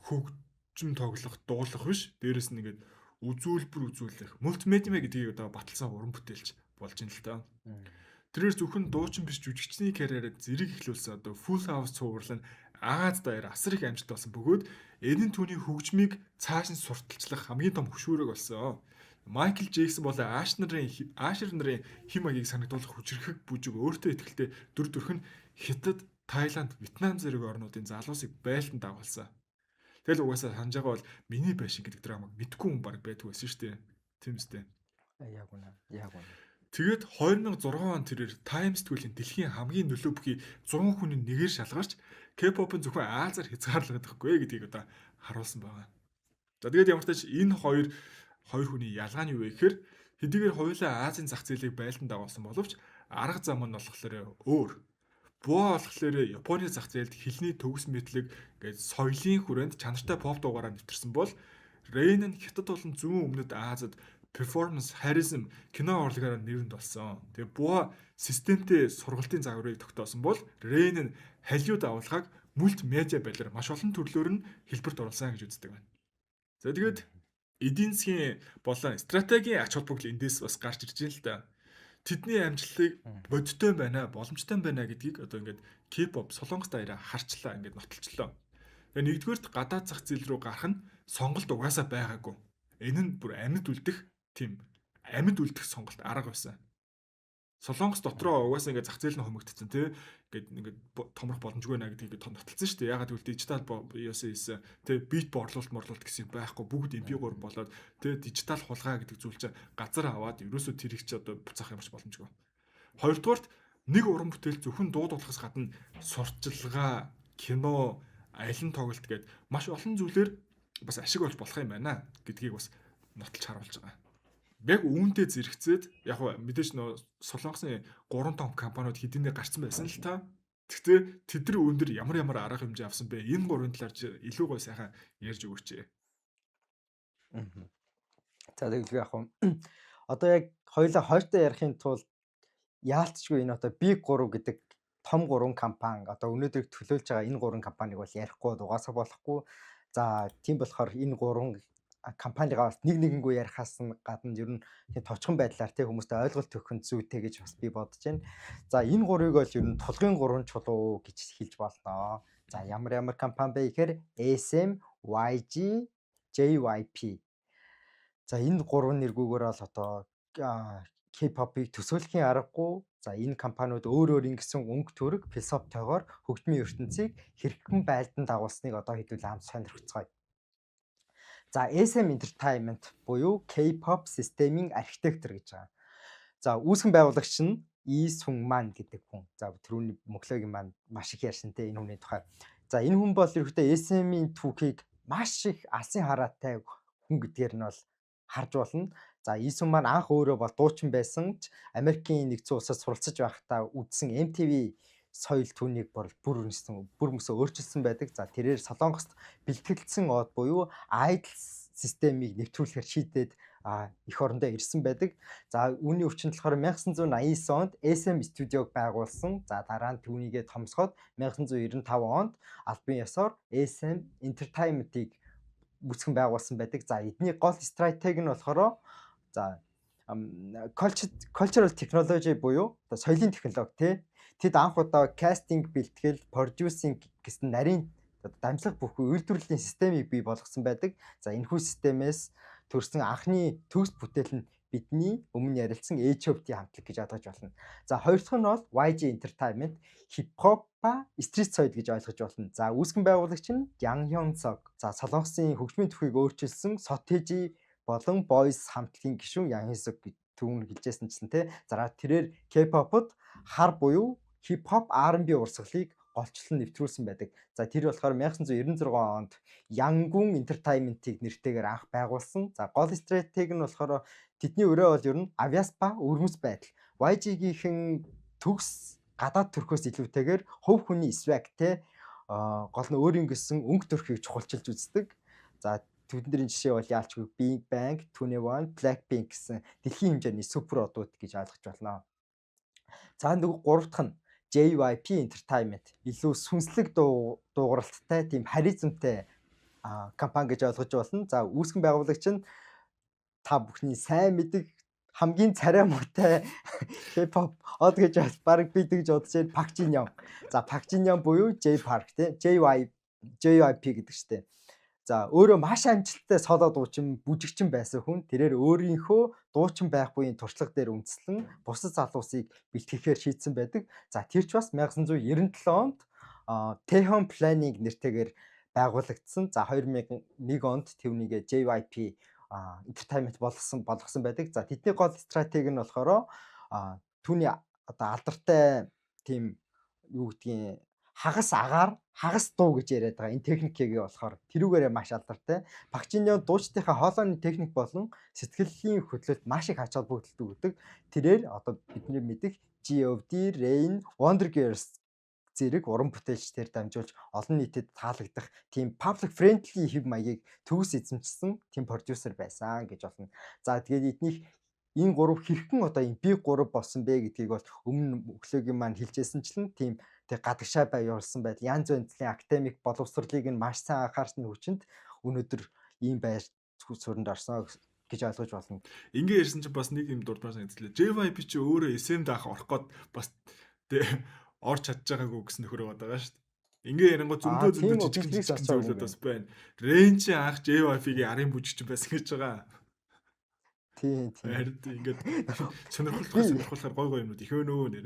хөгжим тоглох, дуулах биш. Дээрэс нь ингээд үзүүлбэр үзүүлэх, мультимедиа гэдгийг одоо баталсан уран бүтээлч болж ин л та. Тэрээр зөвхөн дуучин биш, жүжигчний карьераа зэрэг эхлүүлсэн. Одоо Full House цуврал нь Ази даяар асар их амжилт болсон бөгөөд энэ нь түүний хөгжмийг цааш нь сурталчлах хамгийн том хөшүүрэг болсон. Майкл Джексон болон Ашер нарын хэм маягийг санагдуулах хүчирхэг бүжиг, өөртөө итгэлтэй дүр төрх нь Хятад, Таиланд, Вьетнам зэрэг орнуудын залуусыг байлдан дагуулсан. Тэгэл угаасаа санаж байгаа бол Миний байшин гэдэг драмаг мэдгүй хүн баг байдгүй байсан шүү дээ. Тийм үстэй. Яг үнэ. Яг үнэ. Тэгээд 2006 он тэрээр Time сэтгүүлийн дэлхийн хамгийн нөлөө бүхий 100 хүний нэгээр шалгарч, K-pop-ын зөвхөн Азиар хязгаарлагдахгүй гэдгийг одоо харуулсан байгаа. За, тэгээд ямар ч тач энэ хоёр хоёр хүний ялгаа нь юу вэ гэхээр хэдийгээр хоёулаа Азийн зах зээлийг байлдан дагуулсан боловч арга зам нь болохоор өөр. BoA болохоор Японы зах зээлд хэлний төгс мэдлэг гээд соёлын хүрээнд чанартай pop дуугаараа нэвтэрсэн бол Rain нь Хятад болон зүүн өмнөд Азид перформанс, харизм, кино урлагаараа нэрэнд болсон. Тэгээ BoA системтэй сургалтын загварыг тогтоосон бол Rain нь Халью давалгааг мультимедиа байдлаар маш олон төрлөөр нь хэлбэрт оруулсан гэж үздэг байна. За, тэгээд эдийн засгийн болон стратегийн ач холбогдол эндээс бас гарч ирж байна л да. Тэдний амжилтыг бодиттой байна, боломжтой байна гэдгийг одоо ингээд K-pop Солонгос даяараа харчлаа, ингээд нотолчлоо. Тэгээ нэгдүгээрт гадаад зах зээл рүү гарах нь сонголт угаасаа байгаагүй. Энэ нь бүр амьд үлдэх, тийм, амьд үлдэх сонголт арга байсан. Солонгос дотроо угаасаа ингээд зах зээл нь хумигдсон тий, ингээд ингээд томрох боломжгүй нэ гэдгийг нотолцсон шүү дээ. Ягаад гэвэл дижитал юусэн хийсэн тий, бит борлуулалт морлуулалт гэсэн юм байхгүй, бүгд MP3 болоод тий, дижитал хулгай гэдэг зүйл чинь газар аваад ерөөсөө тэрийг чи одоо буцаах юмч боломжгүй. Хоёрдугаарт нэг уран бүтээл зөвхөн дуу дуулахаас гадна сурчилгаа, кино, аялан тоглолт гээд маш олон зүйлээр бас ашиг болж болох юм байна гэдгийг бас нотолж харуулж байгаа. Яг үүнтэй зэрэгцээд яг мэдээж нөө Солонгосын гурван том компаниуд хэдийнэ гарцсан байсан л та. Гэхдээ тэд нар үүн дээр ямар ямар арга хэмжээ авсан бэ? Энэ гурвын талаар илүү гой сайхан ярьж өгөөч. За, тэгвэл яг одоо яг хоёулаа хойтой ярихын тулд яалтчгүй энэ одоо Big 3 гэдэг том гурван компани, одоо өнөөдөр төлөөлж байгаа энэ гурван компаниг бол ярихгүй угаасаа болохгүй. За, тийм болохоор энэ гурван компанигаа бас нэг нэгэнгүү ярихаас нь гадна ер нь тийм товчхон байдлаар тийм хүмүүстээ ойлголт өгөх нь зүйтэй гэж бас би бодож байна. За, энэ гурвыг бол ер нь тулгын гурван чулуу гэж хэлж болно. За, ямар ямар компани бэ гэхээр SM, YG, JYP. За, энэ гурван нэргүүгээр бол одоо K-pop-ыг төсөөлөхийн аргагүй. За, энэ компаниуд өөр өөр ингэсэн өнгө төрөг философитойгоор хөгжмийн ертөнцийг хэрхэн байлдан дагуулсныг одоо хэдүүл хамт сонирхцгоё. За, SM Entertainment буюу K-pop системийн архитектор гэж байгаа. За, үүсгэн байгуулагч нь И Сун Ман гэдэг хүн. За, түрүүний Мөглөөгийн маань маш их ярьсан те энэ хүний тухай. За, энэ хүн бол ерөөхдөө SM-ийн түүхийг маш их алсын хараатай хүн гэдгээр нь бол харж болно. За, И Сун Ман анх өөрөө бол дуучин байсан ч Америкийн нэгдсэн улсад суралцаж байхдаа үзсэн MTV соёл түүнийг бүр бүр бүр мөсөө өөрчилсөн байдаг. За, тэрээр Солонгост бэлтгэлдсэн од буюу idol системийг нэвтрүүлэхээр шийдээд эх орондоо ирсэн байдаг. За, үүний өвчнөд болохоор 1989 онд SM студиог байгуулсан. За, дараа нь түүнийгээ томсгоод 1995 онд албан ёсоор SM Entertainment-ыг үүсгэн байгуулсан байдаг. За, эдний гол стратеги нь болохоор за cultural technology буюу одоо соёлын технологи, тий. Тэд анх удаа casting, бэлтгэл, producing гэсэн нарийн одоо дамжлах бүхий үйлдвэрлэлийн системийг бий болгосон байдаг. За, энэхүү системээс төрсэн анхны төгс бүтээл нь бидний өмнө ярилцсан H.O.T хамтлаг гэж ойлгож байна. За, хоёр дахь нь бол YG Entertainment, хип хоп ба street соёл гэж ойлгож байна. За, үүсгэн байгуулагч нь Yang Hyun Suk. За, Солонгосын хөгжмийн түүхийг өөрчилсөн Seo Taiji болон Boys хамтлагийн гишүүн Yang Hyun Suk гэж түүн хэлжсэнчлэн, те. За, тэрээр K-pop-д хар буюу хип хоп, R&B урсгалыг голчлон нэвтрүүлсэн байдаг. За, тэр болохоор 1996 онд Yangon Entertainment-ийг нэртэйгээр анх байгуулсан. За, гол стратеги нь болохоор тэдний өрөө бол ер нь авьяас ба өвөрмөц байдал. YG-гийнхэн төгс гадаад төрхөөс илүүтэйгээр хувь хүний swag, те, гол нь өөрийн гэсэн өнгө төрхийг чухалчилж үздэг. За, тэдний жишээ бол яалчгүй Big Bang, 2NE1, Blackpink гэсэн дэлхийн хэмжээний супер одууд гэж ойлгож байна. За, нөгөө гурав дахь нь JYP Entertainment, илүү сүнслэг дуугаралттай, тийм харизмтай компани гэж ойлгож байна. За, үүсгэн байгуулагч нь та бүхний сайн мэддэг хамгийн царай муутай K-pop од гэж баг би тэгж бодож байна. Пак Жин Йон. За, Пак Жин Йон буюу J Park, тий, JYP гэдэг штеп. За, өөрөө маш амжилттай соло дуучин, бүжигчин байсан хүн. Тэрээр өөрийнхөө дуучин байх буйн туршлага дээр үндэслэн бусад залуусыг бэлтгэхээр шийдсэн байдаг. За, тэр ч бас 1997 онд Daehan Planning нэртэйгээр байгуулагдсан. За, 2001 онд түүнийг JYP Entertainment болгосон байдаг. За, тэдний гол стратеги нь болохоор түүний одоо алдартай тийм юу гэдгийг хагас агаар, хагас дуу гэж яриад байгаа. Энэ техникийг болохоор тэрүүгээрээ маш алдартай. Пак Жин Йон дуучдынхаа хоолойны техник болон сэтгэлийн хөдлөлт маш их ач холбогдол өгдөг. Тэрээр одоо бидний мэдих G.O.D, Rain, Wonder Girls зэрэг уран бүтээлчдээр дамжуулж олон нийтэд таалагдах тийм public friendly хэв маягийг төгс эзэмшсэн тийм продюсер байсан гэж болно. За, тэгээд эднийх энэ гурав хэрхэн одоо энэ Big 3 болсон бэ гэдгийг бол өмнө өглөөгийн маань хэлжсэнчлэн тийм тэг гадагшаа явуулсан байдал, янз янзын академик боловсролыг нь маш сайн анхаарсны хүчинд өнөөдөр ийм байр суурьнд орсон гэж ойлгож байна. Ингээ ярьсан чинь бас нэг юм дурдмаар санагдлаа. JYP чи өөрөө SM даах орох гээд бас тэг орч чадж байгаагүй гэсэн нөхөр байгаа шүү дээ. Ингээ ярингоо зөндөө зөндөө жижиг жижиг зүйлүүд бас байна. Rain чи анх JYP-гийн арын бүжигчин байсан гэж байгаа. Тийм. Харин ингээд сонирхолтой сонирхолтой гой гой юмнууд их өнөө нэр.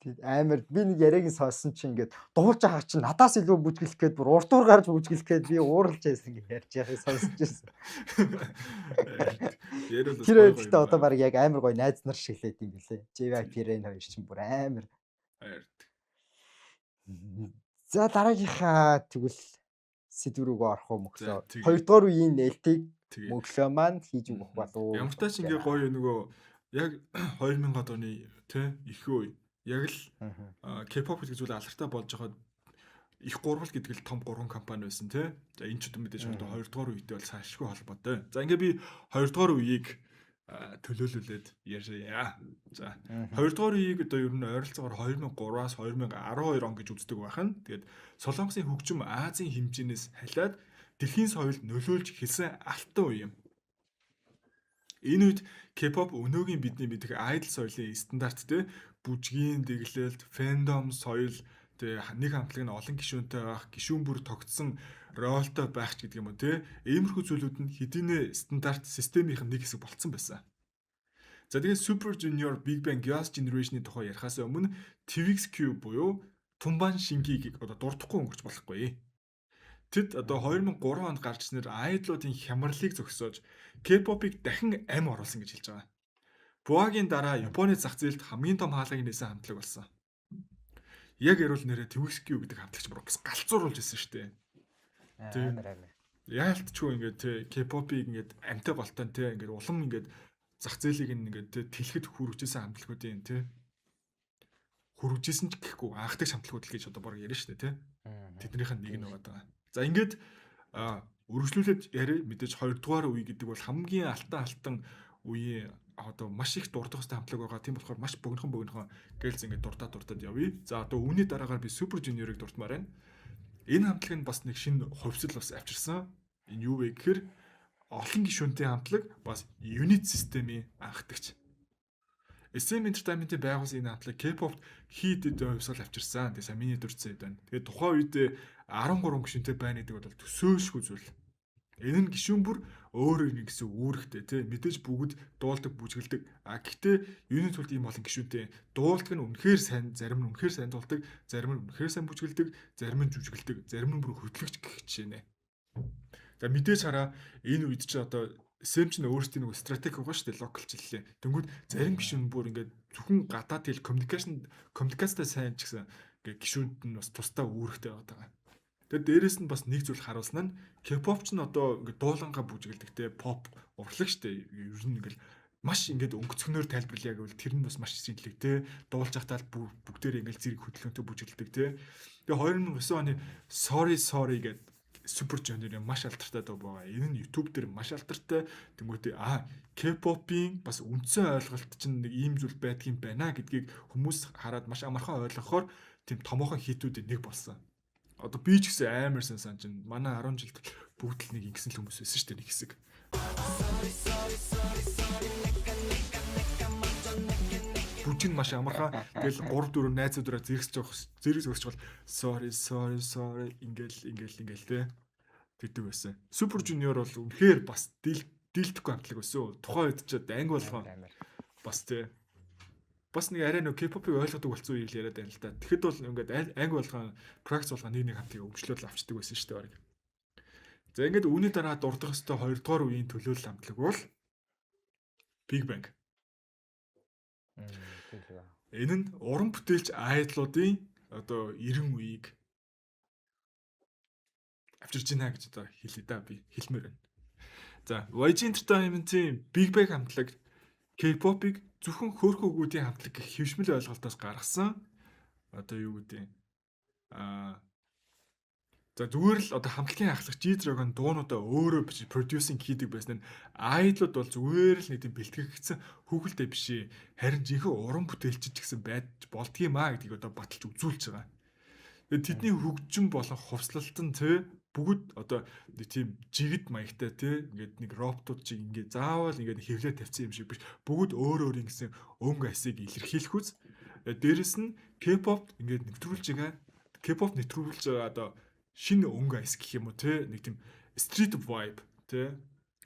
Тийм, амар би нэг яриаг нь сонссон чинь ингээд дуулж байгаа чинь надаас илүү бүжиглэх гээд бүр урдуур гарч бүжиглэх гээд би ууралж байсан гэж ярьж байгааг сонсч байсан. Яриул. Тэр хоёр гэхдээ одоо баг яг амар гоё найз нар шиг лээд юм билээ. JYP, Rain хоёр чинь бүр амар. За, дараагийнхаа тэгвэл сэдв рүүгээ орох уу, мөглөө? Хоёрдугаар үеийн нээлтийг мөглөө маань хийж өгөх болов. Ямар ч тач ингээ гоё нөгөө яг 2000-ад оны тэ их үе яг л K-pop гэдэг зүйл алдартай болж байхад их гурвал гэдэг л том гурван компани байсан, тий. За, энэ ч удаа мэдээж одоо 2 дугаар үетэй бол салшгүй холбоотой. За, ингээ би 2 дугаар үеийг төлөөлүүлээд ярья. За, 2 дугаар үеийг одоо ер нь ойролцоогоор 2003-аас 2012 он гэж үздэг байх нь. Тэгээд Солонгосын хөгжим Азийн хэмжээнээс халиад дэлхийн соёлд нөлөөлж эхэлсэн алтан үе юм. Энэ үед K-pop өнөөгийн бидний мэдэх idol соёлын стандарт, те, бүжгийн дэглэлт, fandom соёл, тэгээ нэг хамтлаг нь олон гишүүнтэй байх, гишүүн бүр тогтсон ролтой байх ч гэдэг юм уу, те. Иймэрхүү зүйлүүд нь хэдийнэ стандарт системийнх нь нэг хэсэг болцсон байсан. За, тэгээд Super Junior, Big Bang, Girls' Generation-ы тухай ярихаас өмнө TVXQ буюу Тумбан Шингигийг одоо дурдахгүй өнгөрч болохгүй. Тэд одоо 2003 онд гарч ирснээр idol-уудын хямралыг зогсоож K-pop-ыг дахин амь оруулсан гэж хэлж байгаа. BoA-гийн дараа Японы зах зээлд хамгийн том хаалгыг нээсэн хамтлаг болсон. Яг ярил нэрээ TVXQ гэдэг хамтлагч бүр бас галзууруулж ирсэн шүү дээ. Амар амар. Яалтчгүй ингээд те K-pop-ыг ингээд амтай болтой те ингээд улам ингээд зах зээлийг ингээд те тэлэхэд хүргэжсэн хамтлагуудын те хүргэжсэн ч гэхгүй анхдагч хамтлагууд л гэж одоо баг ярина шүү дээ, те. Тэднийх нь нэг нь байгаа. За, ингээд Үргэлжлүүлээд яриа. Мэдээж 2 дугаар үе гэдэг бол хамгийн алтан үеийн одоо маш их дурдах хэвээр хамтлаг байгаа. Тийм болохоор маш богинохон гэлз ингээд дурдаад явъя. За одоо үүний дараагаар би Super Junior-ыг дурдмаар байна. Энэ хамтлаг нь бас нэг шинэ хувьсэл бас авчирсан. Энэ юу вэ гэхээр олон гишүүнтэй хамтлаг, бас unit системийн анхдагч. SM Entertainment-ийн байгуулсан энэ хамтлаг K-pop-т хит хэд хувьсгал авчирсан. Тэгээ сайн миний дурдсан хэд байна. Тэгээ тухайн үед 13 гишүүнтэй байна гэдэг бол төсөөлшгүй зүйл. Энэ нь гишүүн бүр өөр нэг гэсэн үүрэгтэй, тий, мэдээж бүгд дуулдаг, бүжгэлдэг. А гэхдээ юуны тулд ийм олон гишүүнтэй? Дуулдаг нь үнэхээр сайн, зарим нь үнэхээр сайн дуулдаг, зарим нь үнэхээр сайн бүжгэлдэг, зарим нь жүжиглдэг, зарим нь бүр хөтлөгч гэх жишээ нэ. За мэдээж хараа, энэ үед чи одоо SM ч өөрсдийн нэг стратеги байгаа шүү дээ, локалчлалаа. Тэнгүүд зарим гишүүн бүр ингээд зөвхөн гадаад хэл communication коммуникацтай сайн ч гэсэн ингээд гишүүнд нь бас тусдаа үүрэгтэй байгаа. Тэгээд дээрэс нь бас нэг зүйл харуулсан нь K-pop ч нь одоо ингээд дуулангаа бүжгэлдэг, те, pop урлаг штэ. Ер нь ингээд маш ингээд өнгөцгнөөр тайлбарлая гэвэл тэр нь бас маш шинэлэг, те, дуулж байхдаа бүгдээр ингээд зэрэг хөдөлгөөнтэй бүжгэлдэг, те. Тэгээ 2009 оны Sorry Sorry гэдэг Super Junior-ийн маш алдартай дуу байгаа. Энэ нь YouTube дээр маш алдартай. Тэнгүүтээ K-pop-ийн бас үндсэн ойлголт чинь нэг ийм зүйл байдгийн байна гэдгийг хүмүүс хараад маш амархан ойлгохоор тийм томоохон хитүүдийн нэг болсон. Одоо би ч гэсэн амар сан сан чинь манай 10 жилд бүгд л нэг ингэсэн л хүмүүс байсан шүү дээ, нэг хэсэг. Бүжиг нь маш амархан. Тэгэл 3 4 найзуудаараа зэрэгсэж явах, зэрэг зөгсч бол sorry sorry sorry ингээл ингээл ингээл те тэгдэг байсан. Super Junior бол үнэхээр бас дийлдэхгүй хамтлаг байсан. Тухайн үед ч анги болгон бас те бас нэг арай нэг K-pop-ыг ойлгодог болсон үеийг л яриад байна л да. Тэгэхэд бол ингээд анги болгон, практик болгон нэг нэг хамтыг өмчлөөд л авчдаг байсан шүү дээ барыг. За ингээд үүний дараа дурдах ёстой 2 дугаар үеийн төлөөлөл хамтлаг бол Big Bang. Энэ нь уран бүтээлч idol-уудын одоо 90 үеийг авчирч байна гэж одоо хэлье да, би хэлмээр байна. За YG Entertainment-ийн Big Bang хамтлаг K-pop-ыг зөвхөн хөөрхөн хүүгүүдийн хамтлаг гэх хэвшмэл ойлголтоос гаргасан. Одоо юу гэдэг за зүгээр л одоо хамтлагийн ахлах G-Dragon дуунуудаа өөрөө бичиж producing хийдэг байсан нь idol-ууд бол зүгээр л нэг тийм бэлтгэгдсэн хүүхэлдэй биш ээ. Харин жинхэнэ уран бүтээлч ч гэсэн байж болдгиймаа гэдгийг одоо баталж үзүүлж байгаа. Тэгээд тэдний хөгжим болон хувьслалт нь те бүгд одоо нэг тийм жигд маягтай, те, ингээд нэг роботууд чиг ингээд заавал ингээд хэвлээ тавьсан юм шиг биш. Бүгд өөр өөр ингэсэн өнгө асыг илэрхийлэх үз. Дээрэс нь K-pop ингээд нэвтрүүлж байгаа. K-pop нэвтрүүлж байгаа одоо шинэ өнгө аяс гэх юм уу, те, нэг тийм street vibe, те.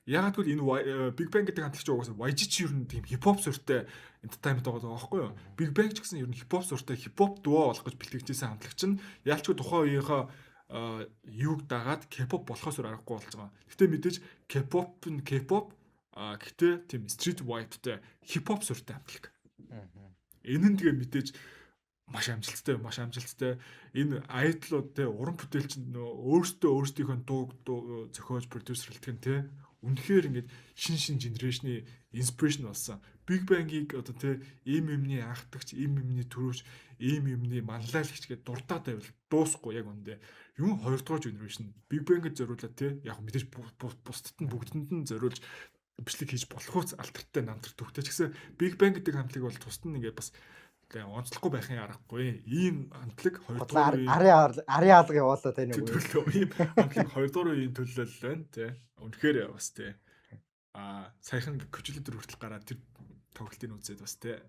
Ягаад гэвэл энэ Big Bang гэдэг хамтлаг чинь угаасаа YG чи ер нь тийм хипхоп суурьтай entertainment байгаа байхгүй юу? Big Bang ч гэсэн ер нь хипхоп суурьтай, хипхоп дуу болох гэж бэлтгэжсэн хамтлаг чинь яалчгүй тухайн үеийнхээ юуг дагаад K-pop болохоос өөр аргагүй болж байгаа. Гэтэ мэдээж K-pop нь K-pop, а гэтээ тийм street vibe-тай хипхоп суурьтай хамтлаг. Энэ нь тэгээ мэдээж маш амжилттай, маш амжилттай. Энэ idol-ууд те, уран бүтээлч нөө өөрсдөө өөрсдийнхөө дууг зохиож продюсерлдэг нь те үнэхээр ингээд шин шин generation-ы inspiration болсон. Big Bang-ийг одоо те ийм юмны анхдагч, ийм юмны төрөөч, ийм юмны манлайлагч гэдээ дурдаад байвал дуусахгүй яг үндэ. Юм 2 дугаар generation Big Bang-д зориулаад те, яг мэдээж бусдад нь бүгдэнд нь зориулж бичлэг хийж болох үз, алтартай намтар төвтэй ч гэсэн Big Bang гэдэг хамтлагийг бол тусад нь ингээд бас тэгээ онцлохгүй байхын аргагүй. Ийм хамтлаг 2 дугаар үеийн Арын алга яваалаа те нэг үе. Төлөө ийм хамтлаг 2 дугаар үеийн төлөөлөл байна те. Үнэхээр бас те. А саяхан Coachella дээр хүртэл гараад тэр тоглолтыг үзээд бас те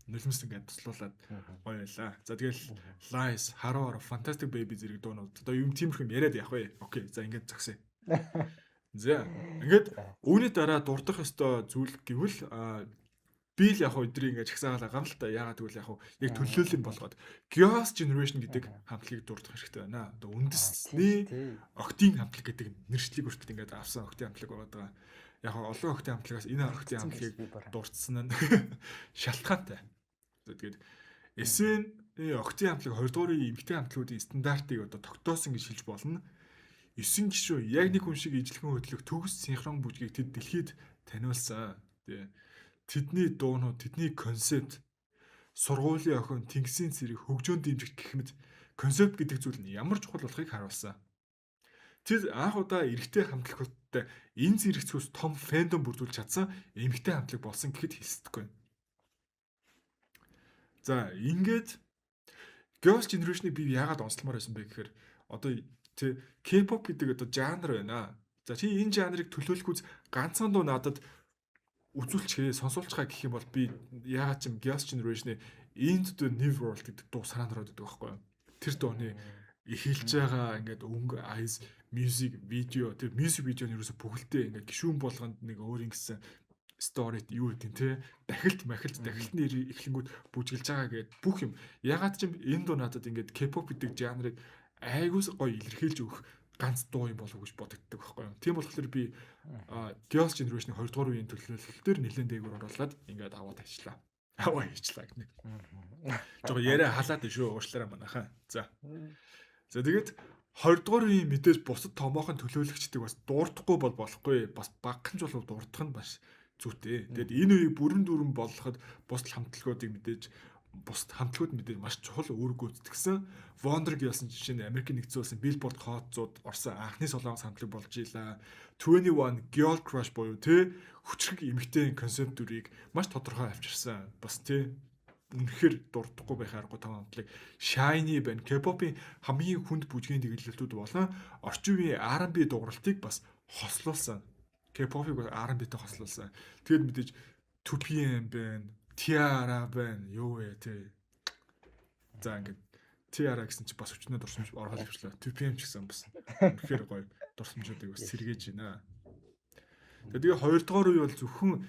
нулимс ингээд туслуулад гоё байлаа. За тэгэл Lies, Haru Haru, Fantastic Baby зэрэг дуунууд одоо юм тиймэрхүү юм яриад явах вэ? Okay. За ингээд зогсъё. За ингээд үүний дараа дурдах ёстой зүйл гэвэл би л яг хөө өдрийг ингээд жагсаагаал байгаа юм л та. Яагаад гэвэл яг хөө яг төлөөлөл юм болгоод Girls Generation гэдэг хамтлагийг дурдах хэрэгтэй байна. Одоо үндэсний охидын хамтлаг гэдэг нэршлиг хүртэл ингээд авсан охидын хамтлаг байгаа. Яг хөө олон охидын хамтлагаас энэ охидын хамтлагийг дурдсан нь шалтгаантай. Тэгээд SM охидын хамтлаг 2 дугаар үеийн эмэгтэй хамтлагуудын стандартыг одоо тогтоосон гэж хэлж болно. 9 гишүүн яг нэг хүн шиг ижилхэн хөдлөх төгс синхрон бүжгийг тэд дэлхийд таниулсан. Тэгээ тэдний дуунууд, тэдний концепт, сургуулийн охин, тэнгисийн цэрэг, хөгжөөн дэмжигч гэх мэт концепт гэдэг зүйл нь ямар чухал болохыг харуулсан. Тэр анх удаа эрэгтэй хамтлагуудтай энэ зэрэг цөс том fandom бүрдүүлж чадсан эмэгтэй хамтлаг болсон гэхэд хэлсдэггүй. За, ингээд Girls' Generation-ыг би яагаад онцлмоор байсан бэ гэхээр одоо тий K-pop гэдэг одоо жанр байна. За, чи энэ жанрыг төлөөлөхүүц ганцхан дуу надад үзүүлчихээ, сонсуулчихаа гэх юм бол би яагаад ч юм Girls' Generation-ы Into the New World гэдэг дуу санаанд ороод идэг байхгүй юу? Тэр дууны эхэлж байгаа ингээд өнгө, eyes, music video, тэр music video нь ерөөсө бүхэлдээ ингээд гишүүн болгонд нэг өөр ингэсэн story юу гэдэг те, дахилт махилт, дахилтны эхлэнгүүд бүжгэлж байгаа гээд бүх юм. Ягаад ч юм энэ дуу надад ингээд K-pop гэдэг жанрыг айгуус гоё илэрхийлж өгөх ганц дуу юм болов уу гэж бодогддог байхгүй юу. Тийм болохоор би Girls' Generation-ы 2 дугаар үеийн төлөөлөл дээр нэлээд дээгүүр оруулаад ингээд аваад ажиллаа. Аваа хийчлаа гэнэ. Жого яриа халаад шүү, уушлаарай манайхаа. За. За, тэгээд 20 дугаар үеийн мэдээж бусад томоохон төлөөлөгчдийг бас дурдахгүй бол болохгүй. Бас багхан ч болов дурдах нь бас зүйтэй. Тэгээд энэ үеийг бүрэн дүүрэн болгоход бусад хамтлагуудыг мэдээж, бусад хамтлагууд мэдээж маш чухал үүрэг гүйцэтгсэн. Wonder Girls жишээ нь Америкийн нэгдсэн улсын Billboard Hot 100-д орсон анхны солонгос хамтлаг болж илаа. 2NE1 Girl Crush буюу тэ хүчрэг эмэгтэй концепт дүрийг маш тодорхой авчирсан. Бас тэ үнэхээр дурдахгүй байх аргагүй том хамтлаг. SHINee байна. K-pop-ын хамгийн хүнд бүжгийн дэглэлтүүд болон орчин үеийн R&B дууралтыг бас хослуулсан. K-pop-ыг R&B-тэй хослуулсан. Тэгээд мэдээж 2PM байна, T-ara байна. Юу вэ те. За, ингээд T-ara гэсэн чи бас өчнөө дурсамж оргол хвчлээ. 2PM ч гэсэн бас үнэхээр гоё дурсамжуудыг бас сэргээж байна. Тэгээ хоёрдугаар үе бол зөвхөн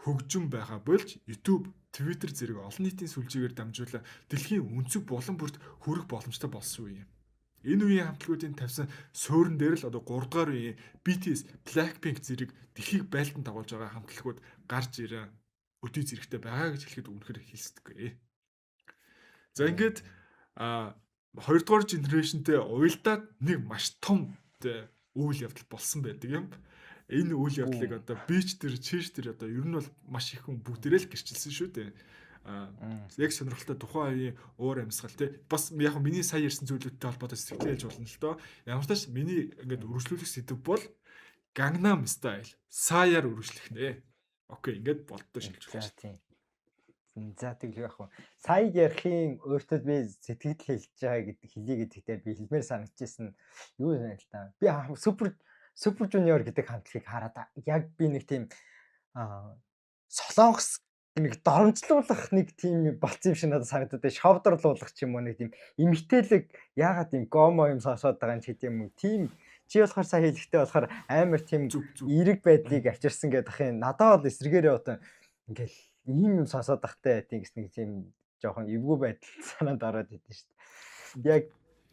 хөгжим байгаа болж YouTube, Twitter зэрэг олон нийтийн сүлжээгээр дамжуулан дэлхийн өнцөг булан бүрт хүрэх боломжтой болсон үе юм. Энэ үеийн хамтлагуудын тавьсан суурин дээр л одоо 3 дугаар үеийн BTS, Blackpink зэрэг дэлхийг байлдан дагуулж байгаа хамтлагууд гарч ирэн өдий зэрэгтэй байгаа гэж хэлэхэд үнэхээр хэлсдэггүй. За, ингээд 2 дугаар generation тэй уялдаад нэг маш том үйл явдал болсон байдаг юм. Энэ үйл явдлыг одоо бич тэр чиш тэр одоо ер нь бол маш их хүн бүгдээрээ л гэрчилсэн шүү дээ. Яг сонирхолтой тухайн үеийн уур амьсгал те, бас яг миний сая ярьсан зүйлүүдтэй холбоотой сэтгэл хэлж болно л доо. Ямар ч тач миний ингээд үргэлжлүүлэх сэдэв бол Gangnam Style Psy-аар үргэлжлэх нэ. Okay, ингээд болдтой шилжүүлж. За, тийм. За, тэгэл яг хөө. Сая ярихын өөртөө би сэтгэл хэлж байгаа гэдэг хэлье гэдэгтээ би хэлмээр санагдчихсэн. Юу юм л та. Би Super Junior гэдэг хамтлагийг хараад яг би нэг тийм солонгос нэг доромжлуулах нэг тийм болцсон юм шиг надад санагдаад, шовдорлуулах ч юм уу, нэг тийм эмгтээлэг яагаад тийм гомо юм сонсоод байгаа юм ч гэдэм юм уу. Тийм чи болохоор сая хэлэхдээ болохоор амар тийм эерэг байдлыг авчирсан гэдэг юм. Надад бол эсрэгээрээ одоо ингээл ийм юм сонсоод тахтай тийм гэсэн нэг тийм жоохон эвгүй байдал санаанд ороод идэв шүү дээ. Яг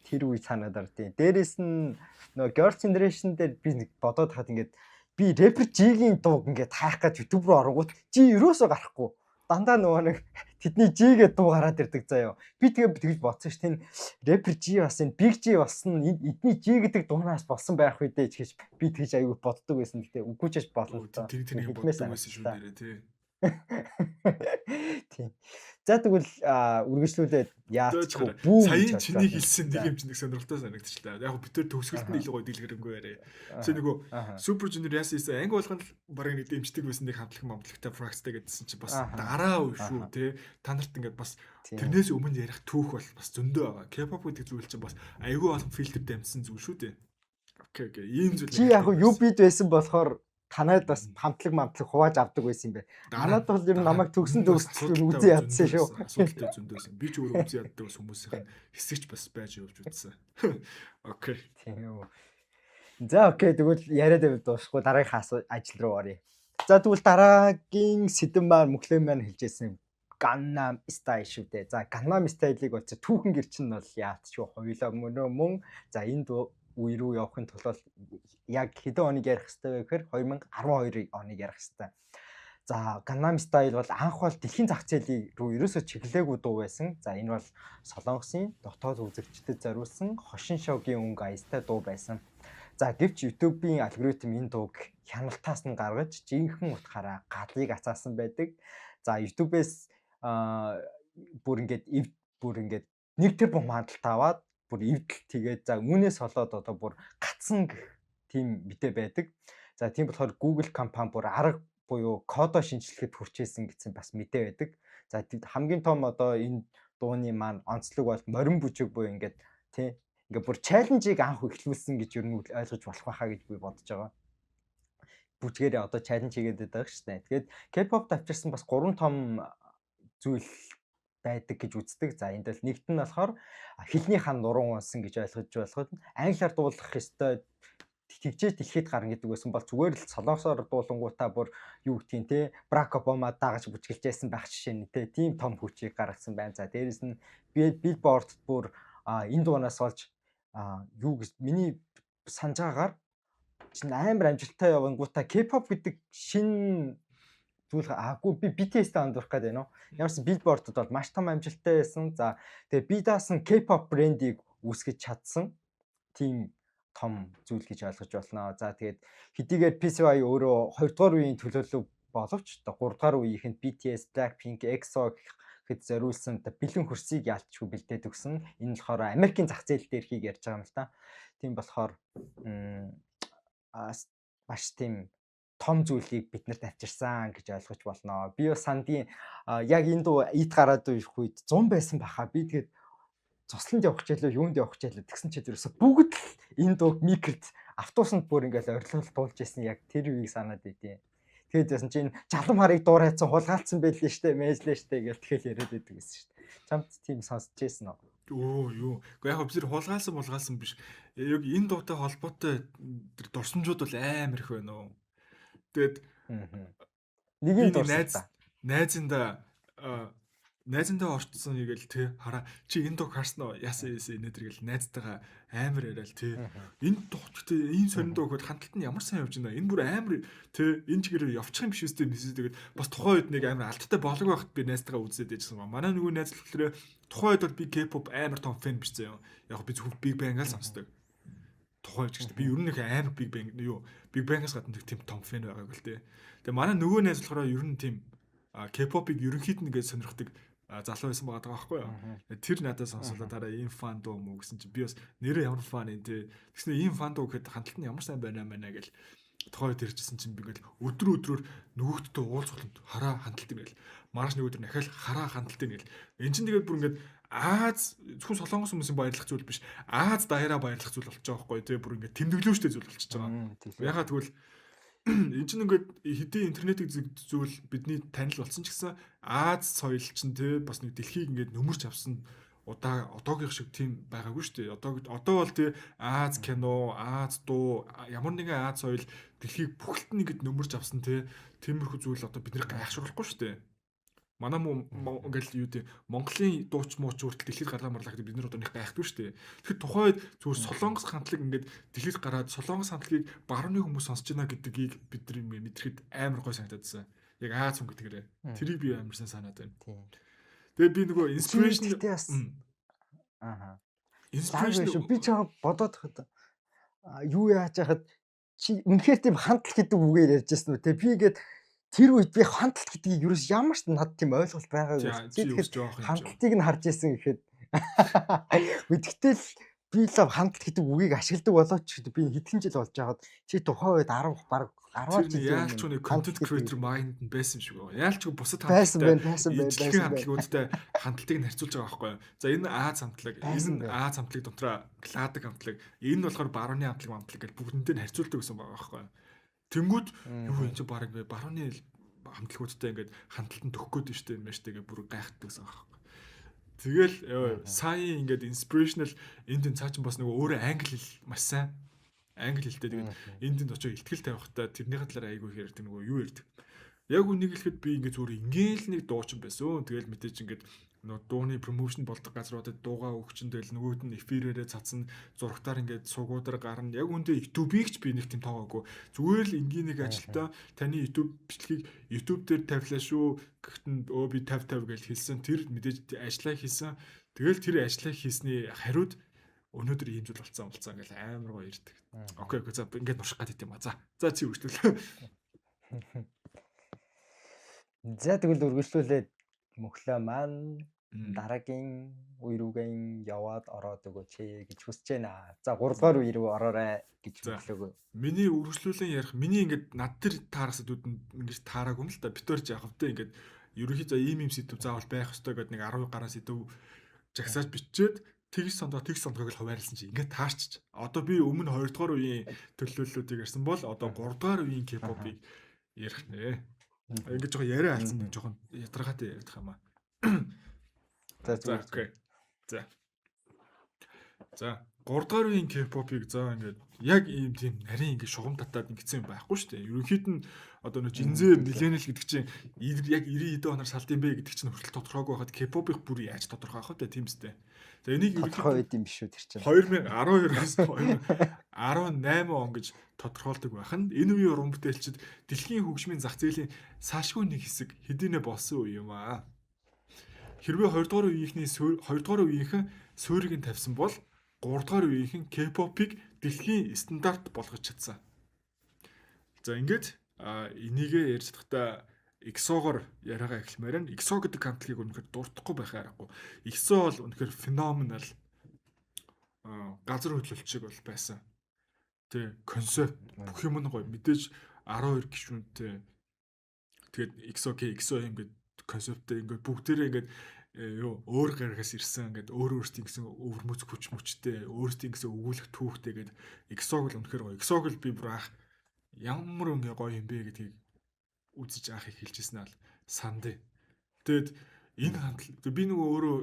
тэр үе санаад ордیں۔ Дээрээс нь нөгөө Girls' Generation дээр би нэг бодоод хахад ингээд би рэпер G-ийн дууг ингээд хайх гэж YouTube руу оронгууд G ерөөсөө гарахгүй. Дандаа нөгөө нэг тэдний G гэдэг дуу гараад ирдэг заяа. Би тэгээ тэгж бодсон ш. Тэр рэпер G бас энэ Big G болсон, эдний G гэдэг дуунаас болсон байх үү дээ гэж би тэгж аягүй боддог байсан. Гэтэ үгүй ч болно л доо. Тэр тэр нэг боддог байсан шүү нэрээ тий. Тийм. За, тэгвэл үргэлжлүүлээд яач бүү сая чиний хэлсэн нэг юм чинь нэг сонирхолтой санагдчихлаа. Яг бид тэр төгсгөлт нь илүү гоё дэлгэрэнгүй яриа. Чи нөгөө Super Junior яасан ийсэн анги болгоно л бараг нэг дэмждэг байсан нэг хамтлаг мамтлагтай фракцтай гэдсэн чи бас дараа үе шүү те. Та нарт ингээд бас тэрнээс өмнө ярих түүх бол бас зөндөө байгаа. K-pop гэдэг зүйл чинь бас айгүй олон фильтр дамжсан зүйл шүү дээ. Okay. Ийм зүйл. Чи яг юу бид байсан болохоор танайд бас хамтлаг мамтлаг хувааж авдаг байсан юм байна. Манад бол ер нь намайг төгсөн төгсөл үзэн ядсан шүү. Асуудалтай зөндөөсөн. Би ч өөрөө үзэн яддаг бас хүмүүсийн хэсэгч бас байж явж үзсэн. Okay. Тийм үү. За, okay, тэгвэл яриад байвал дуусахгүй, дараагийнхаа ажил руу оръё. За, тэгвэл дараагийн сэдэв маань мөхлөө маань хэлжсэн Gangnam Style шүү дээ. За, Gangnam Style-ыг бол түүхэн гэрчин нь бол яалтчгүй хоёулаа мөнөө мөн. За, энэ үе рүү явахын тулд яг хэдэн оныг ярих хэрэгтэй вэ гэхээр 2012 оныг ярих хэрэгтэй. За, Gangnam Style бол анх бол дэлхийн зах зээлийг рүү ерөөсөө чиглээгүй дуу байсан. За, энэ бол Солонгосын дотоод үзэгчдэд зориулсан хошин шогийн өнгө аястай дуу байсан. За, гэвч YouTube-ийн алгоритм энэ дууг хяналтаас нь гаргаж жинхэнэ утгаараа галыг ацаасан байдаг. За, YouTube-ээс бүр ингээд 1 тэрбум хандлт аваад Бүр эвдэлт тэгээд за үүнээс болоод одоо бүр гацсан гэх тийм мэдээ байдаг. За тийм болохоор Google компани бүр арга буюу кодоо шинжлэхэд хүрчээсэн гэсэн бас мэдээ байдаг. За хамгийн том одоо энэ дууны маань онцлог бол морин бүжиг буюу ингээд тий ингээд бүр challenge-ийг анх эхлүүлсэн гэж ер нь ойлгож болох байхаа гэж би бодож байгаа. Бүжгээрээ одоо challenge хийгээд байдаг шүү дээ. Тэгээд K-pop авчирсан бас гурван том зүйл байдаг гэж үздэг. За энд бол нэгт нь болохоор хэлний хан нуруу унсан гэж ойлгож болох. Англиар дуулах ёстой тэгжээ дэлхийд гарна гэдэг байсан бол зүгээр л солонгосоор дуулангуудаа бүр юу гэдгийг те Барак Обама дагаж бүжгэлж байсан байх жишээ нь те тийм том хүчийг гаргасан байна. За дээрэс нь Billboard бүр энэ дуунаас болж юу гэж миний санаж байгаагаар чинь амар амжилттай явангуудаа K-pop гэдэг шин зүйл аагүй би BTS-тэй андуурах гээд байна уу. Ямарсан Billboard-д бол маш том амжилттай байсан. За тэгээ би даасан K-pop брендийг үүсгэж чадсан. Тийм том зүйл гэж ойлгож байна. За тэгээд хэдийгээр PCY өөрөө 2 дугаар үеийн төлөөлөл боловч одоо 3 дугаар үеийнх нь BTS, Blackpink, EXO гэхэд зориулсан одоо бэлэн хөрсийг яалтчгүй бэлдээд өгсөн. Энэ болохоор Америкийн зах зээл дээрхийг ярьж байгаа юм л та. Тийм болохоор маш тийм том зүйлийг биднэрт авчирсан гэж ойлгож болно. Би бас сандгийн яг энэ дуу ит гараад ирэх үед 100 байсан баха. Би тэгээд цусланд явах хичээлээ, юунд явах хичээлээ тэгсэн чи ерөөсө бүгд л энэ дууг микрт автобусанд бүр ингээл орилол дуулж исэн яг тэр үеийг санаад байдیں۔ Тэгээд ясан чинь чалам харыг дуурайцсан хулгаалцсан байлээ штэ, мэжлээ штэ гэж тэгэл яриад байдаг гэсэн штэ. Чамд тийм сонсч байсан уу? Өө юу. Гэхдээ яг бид хулгаалсан мулгаалсан биш. Яг энэ дуутай холбоотой тэр дурсамжууд бол амар их байна уу. Тэгээд нэг би юм нэг найз дурсал. найзында найзандаа орцсон ингээл те хараа чи энэ дууг харсан уу яасан яасан энэ төр гэл найзтайгаа амар яриал те энэ дуу гэхдээ ийм сонин дуу гэхэд хандлт нь ямар сайн явж байна энэ бүр амар те энэ чигээр явчих юм биш үстэй мэсээ тэгээд бас тухайн үед нэг амар алдтай болог байхад би найзтайгаа үзээд байжсан ба манай нөгөө найз болохоор тухайн үед бол би K-pop амар том фэн биш заяа яг би зөвхөн Big Bang-аас сонсдог тухайн үед ч би ер нь их амар Big Bang юу Big Bang-аас гадна тийм том фэн байгаагүй л те. Тэгээ манай нөгөө найз болохоор ер нь тийм K-pop-ыг ерөнхийд нь ингээд сонирхдаг залуу байсан байгаа даа байхгүй юу. Тэр надад сонсуулаад дараа ийм фан дуу мó гэсэн чи би бас нэрээ ямар фан юм те. Тэгснэ ийм фан дуу гэхэд хандлт нь ямар сайн байна мэнэ гэл тухайн үед иржсэн чинь би ингээл өдөр өдрөөр нөгөөдтэй уулзах хараа хандлт юм гэл маргааш нэг өдөр дахиад хараа хандлт юм гэл эн чинь тэгээд бүр ингээд Аз зөвхөн солонгос хүмүүсийн баярлах зүйл биш Аз даяараа баярлах зүйл болчих жоох байхгүй те бүр ингээд тэмдэглөөштэй зүйл болчихж байгаа. Ягаад гэвэл энэ чинь ингээд хэдий интернетийг зүйл бидний танил болсон ч гэсэн Аз соёл чинь те бас нэг дэлхийг ингээд нөмөрч авсан удаа одоогийнх шиг тийм байгаагүй шүү дээ. Одоо бол те Аз кино, Аз дуу, ямар нэгэн Аз соёл дэлхийг бүхэлд нь ингээд нөмөрч авсан те тиймэрхүү зүйл одоо бидний гайхшруулахгүй шүү дээ. Манай ингээл юу гэдэг Монголын дууч мууч хүртэл дэлхийд гарлаа марлаа гэдэг бид нар одоо нэг гайхдгүй шүү дээ. Тэгэхээр тухайн үед зүгээр солонгос хамтлаг ингээд дэлхийд гараад солонгос хамтлагийг барууны хүмүүс сонсож байна гэдгийг бид нар мэдрэхэд амар гой санагдаад байсан. Яг Аз хүн гэдгээрээ. Тэрийг би амар сайн санаад байна. Тэгээ би нөгөө inspiration Ааха. Inspiration шүү. Би чам бодоод хад юу яаж яхад чи үнэхээр тийм хандлт гэдэг үгээр ярьж байсан үү те би ингээд тэр үед би хандлт гэдгийг ерөөс ямар ч над тийм ойлголт байгаагүй. Тэгэхээр хандлтыг нь харж исэн гэхэд тэгтэл би л хандлт гэдэг үгийг ашигладаг болооч би хэдхэн жил болж байгаад чи тухайн үед 10 баг 10 жил яалч нэг content creator mind нь байсан юм шиг байна. Яалч бусад хандлагатай байсан байсан байсан хамтлагуудтай хандлтыг нь харьцуулж байгаа байхгүй юу. За энэ Аз хамтлаг, энэ Аз хамтлаг дотроо Гладаг хамтлаг, энэ нь болохоор барууны хамтлаг хамтлаг гэж бүгдэнтэй нь харьцуулдаг гэсэн байгаа байхгүй юу. Тэнгүүд юу энэ чи баг барууны хамтлагуудтай ингээд хандлт нь төгөх гээд нь штэ юм байна штэ гэж бүр гайхдаг гэсэн байгаа байхгүй. Тэгэл сая ингээд inspirational энд энэ цаа чин бас нөгөө өөрөө англи хэл маш сайн англи хэлтэй тэгээд энд тэнд очиж ихтгэл тавихтаа тэрнийхээ талаар айгүй их ярьдаг нөгөө юу ярьдаг. Яг үнийг хэлэхэд би ингээд зүгээр ингээл нэг дуучин байсан. Тэгэл мэдээж ингээд нөгөө дууны promotion болдог газруудад дуугаа өгчин тэгэл нөгөөд нь эфирээрээ цацна зурагтаар ингээд сувгуудаар гарна. Яг үндэ YouTube-ийг ч би нэг тийм тоогоогүй. Зүгээр л энгийн нэг ажилтаа таны YouTube бичлэгийг YouTube дээр тавилаа шүү. Гэхдээ өө би 50 50 гэж хэлсэн. Тэр мэдээж ажлаа хийсэн. Тэгэл тэр ажлаа хийсний хариуд өнөөдөр ийм зүйл болцсон болцсон ингээл амар гоё ирдэг. Okay, okay за ингээд нурших гээд юм а. За. За чи үргэлжлүүл. За тэгвэл үргэлжлүүлээд мөхлөө маань Дараагийн үе рүүгээ яваад ороод өгөөч гэж хүсэж байна. За 3 дугаар үе рүү ороорой гэж хөглөөгөө. Миний үргэлжлүүлэн ярих, миний ингээд над тэр таарах сэдвүүд нь ингэж таараагүй юм л та. Бид хоёр ч яг хавтаа ингээд ерөнхийдөө ийм ийм сэдв заавал байх ёстой гэдэг нэг 10 гаруй сэдв жагсааж бичээд тэгс сондоо тэгс сондоог л хуваарлсан чи ингээд таарчч. Одоо би өмнө 2 дугаар үеийн төлөөллүүдийг ярьсан бол одоо 3 дугаар үеийн K-pop-ыг ярих нэ. Ингээд жоохон яриа алдсан, нэг жоохон ядаргаатай ярих юм аа. За, зүгээр. Окей. За. За, 3 дугаар үеийн K-pop-ыг за ингээд яг ийм тийм нарийн ингээд шугам татаад ингэсэн юм байхгүй шүү дээ. Ерөнхийд нь одоо нөө Gen Z millennial гэдэг чинь яг 90 хэдэн оноор салд юм бэ гэдэг чинь хүртэл тодорхойгүй байхад K-pop-ыг бүр яаж тодорхой авах вэ, тийм үстэй. За, энийг тодорхой байд юм биш үү тэр чинь. 2012-оос 2018 он гэж тодорхойлдог байх нь энэ үеийн уран бүтээлчид дэлхийн хөгжмийн зах зээлийн салшгүй нэг хэсэг хэдийнэ болсон үе юм аа. Хэрвээ 2 дугаар үеийнхний 2 дугаар үеийнхэн суурийг нь тавьсан бол 3 дугаар үеийнхэн K-pop-ыг дэлхийн стандарт болгож чадсан. За, ингээд энийгээ ярьж чадахдаа EXO-гоор яриагаа эхлэмээр байна. EXO гэдэг хамтлагийг үнэхээр дуртахгүй байхаа аргагүй. EXO бол үнэхээр phenomenal газар хөдлөлт шиг бол байсан. Тэ, концепт бүх юм нь гоё. Мэдээж 12 гишүүнтэй. Тэгээд EXO K, EXO M гэдэг концепттэй ингээд бүгдээрээ ингээд юу өөр гарагаас ирсэн, ингээд өөр өөрсдийн гэсэн өвөрмөц хүч мөчтэй, өөрсдийн гэсэн өгүүлэх түүхтэй гээд EXO-г л үнэхээр гоё. EXO-г л би бүр анх ямар ингээ гоё юм бэ гэдгийг үзэж анх их хэлжсэн ал сандээ. Тэгээд энэ хамтлаг би нөгөө өөрөө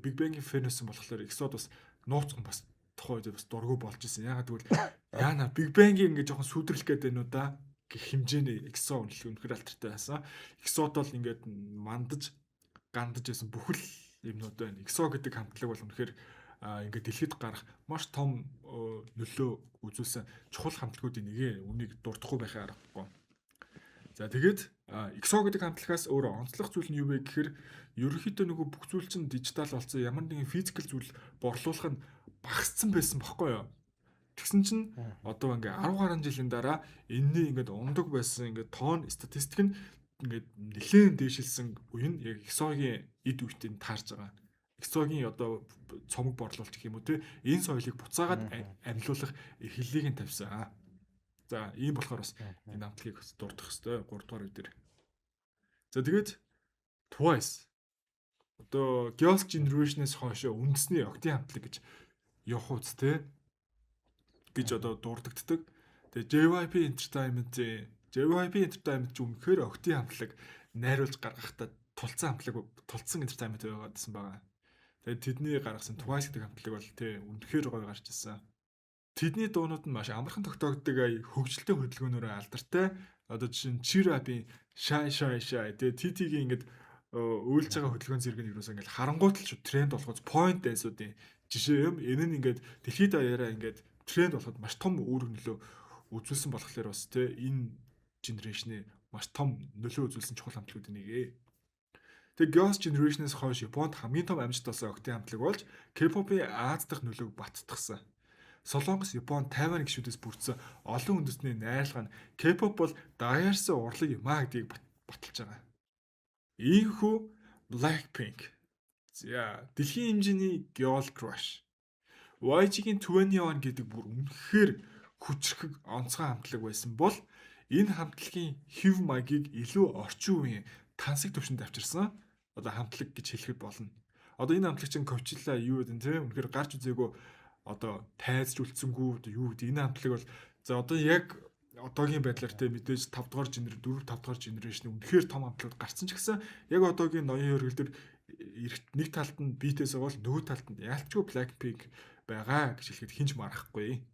Big Bang-ийн fan байсан болохоор EXO-д бас нууцхан бас тухайн үед бас дургүй болж исэн. Яагаад гэвэл яана Big Bang-ийн ингээ жоохон сүдрэлэх гээд байна уу да гэх хэмжээний EXO үнэхээр алдартай байсан. EXO-д бол ингээд мандаж гандаж байсан бүхэл юмнууд байна. EXO гэдэг хамтлаг бол үнэхээр ингээд дэлхийд гарах маш том нөлөө үзүүлсэн чухал хамтлагуудын нэг. Үнийг дурдахгүй байхын аргагүй. За, тэгээд EXO гэдэг хамтлагаас өөр онцлог зүйл нь юу вэ гэхээр ерөнхийдөө нөгөө бүх зүйл чинь дижитал болсон, ямар нэгэн physical зүйл борлуулах нь багассан байсан бохгүй юу? Тэгсэн чинь одоо ингээ 10 гаруй жилийн дараа энэний ингээд ундаг байсан ингээд тоон статистик нь ингээд нэлээд дээшилсэн үе нь яг EXO-гийн эд үетэй таарч байгаа. EXO-гийн одоо цомог борлуулалт гэх юм уу те, энэ соёлыг буцаагаад амьлуулах эрхлэлийг нь тавьсан. За, ийм болохоор бас энэ хамтлагийг бас дурдах хэвээр 3 дугаар үе дээр. За, тэгээд Twice одоо Girls Generation-ээс хойш үндэсний охидын хамтлаг гэж явах үз те гэж одоо дурддагддаг. Тэгээ JYP Entertainment-ийн, JYP Entertainment ч үнэхээр охидын хамтлаг найруулж гаргахтаа тулцсан хамтлаг, тулцсан entertainment байгаадсан байгаа. Тэгээд тэдний гаргасан Twice гэдэг хамтлаг бол тий үнэхээр гоё гарч ирсэн. Тэдний дуунууд нь маш амархан тогтоогддог, хөгжилтэй хөдөлгөөнөөрөө алдартай. Одоо жишээ нь Cheer Up-ийн Shy Shy Shy, тэгээ TT-гийн ингээд уйлж байгаа хөдөлгөөн зэрэг нь ерөөсөө ингээд харангуут л шүү тренд болохоос point dance-уудын жишээ юм. Энэ нь ингээд дэлхийд даяараа ингээд тренд болоход маш том үүрэг нөлөө үзүүлсэн болохоор бас те энэ generation-ы маш том нөлөө үзүүлсэн чухал хамтлагуудын нэг ээ. Тэгээ Girls' Generation-ээс хойш Японд хамгийн том амжилт олсон охидын хамтлаг болж K-pop-ийн Ази дахь нөлөөг баттгасан. Солонгос, Япон, Тайван гишүүдээс бүрдсэн олон үндэстний найрлага нь K-pop бол даяарсан урлаг юм а гэдгийг баталж байгаа. Ийхүү Blackpink. За, дэлхийн хэмжээний girl crush. YG-ийн 2NE1 гэдэг бүр үнэхээр хүчрхэг онцгой хамтлаг байсан бол энэ хамтлагийн хэв маягийг илүү орчин үеийн тансаг түвшинд авчирсан одоо хамтлаг гэж хэлэхэд болно. Одоо энэ хамтлаг чинь Coachella юу гэдэг нь те үнэхээр гарч үзээгүй, одоо тайзч үлдсэнгүү, одоо юу гэдэг энэ хамтлаг бол за одоо яг одоогийн байдлаар те мэдээж 5 дугаар генер 4 5 дугаар generation үнэхээр том хамтлагууд гарцсан ч гэсэн яг одоогийн ноён хөргөл төр нэг талд нь BTS байгаа бол нөгөө талд нь яалчгүй Blackpink байгаа гэж хэлэхэд хинч марахгүй.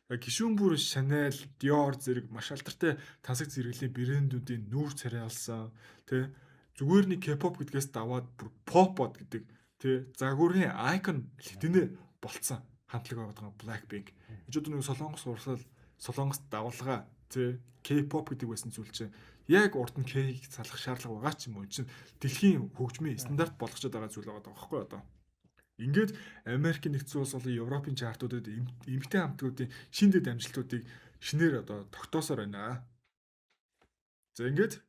Гишүүн бүр Chanel, Dior зэрэг маш алдартай тансаг зэрэглэлийн брэндүүдийн нүүр царайлсан тий, зүгээр нэг K-pop гэдгээс даваад бүр pop гэдэг тий загварын icon хэдийнэ болцсон хамтлаг байгаа Blackpink. Энд одоо нэг Солонгос урсгал, Солонгост давалгаа тий K-pop гэдэг байсан зүйл чинь яг урд нь K-ийг салах шаардлага байгаа ч юм уу, чинь дэлхийн хөгжмийн стандарт болгочод байгаа зүйл байгаа байхгүй одоо. Ингээд Америкийн нэгдсэн улс болон Европын chart уудад эмэгтэй хамтлагуудын шин дэд амжилтуудыг шинээр одоо тогтоосоор байна. За, ингээд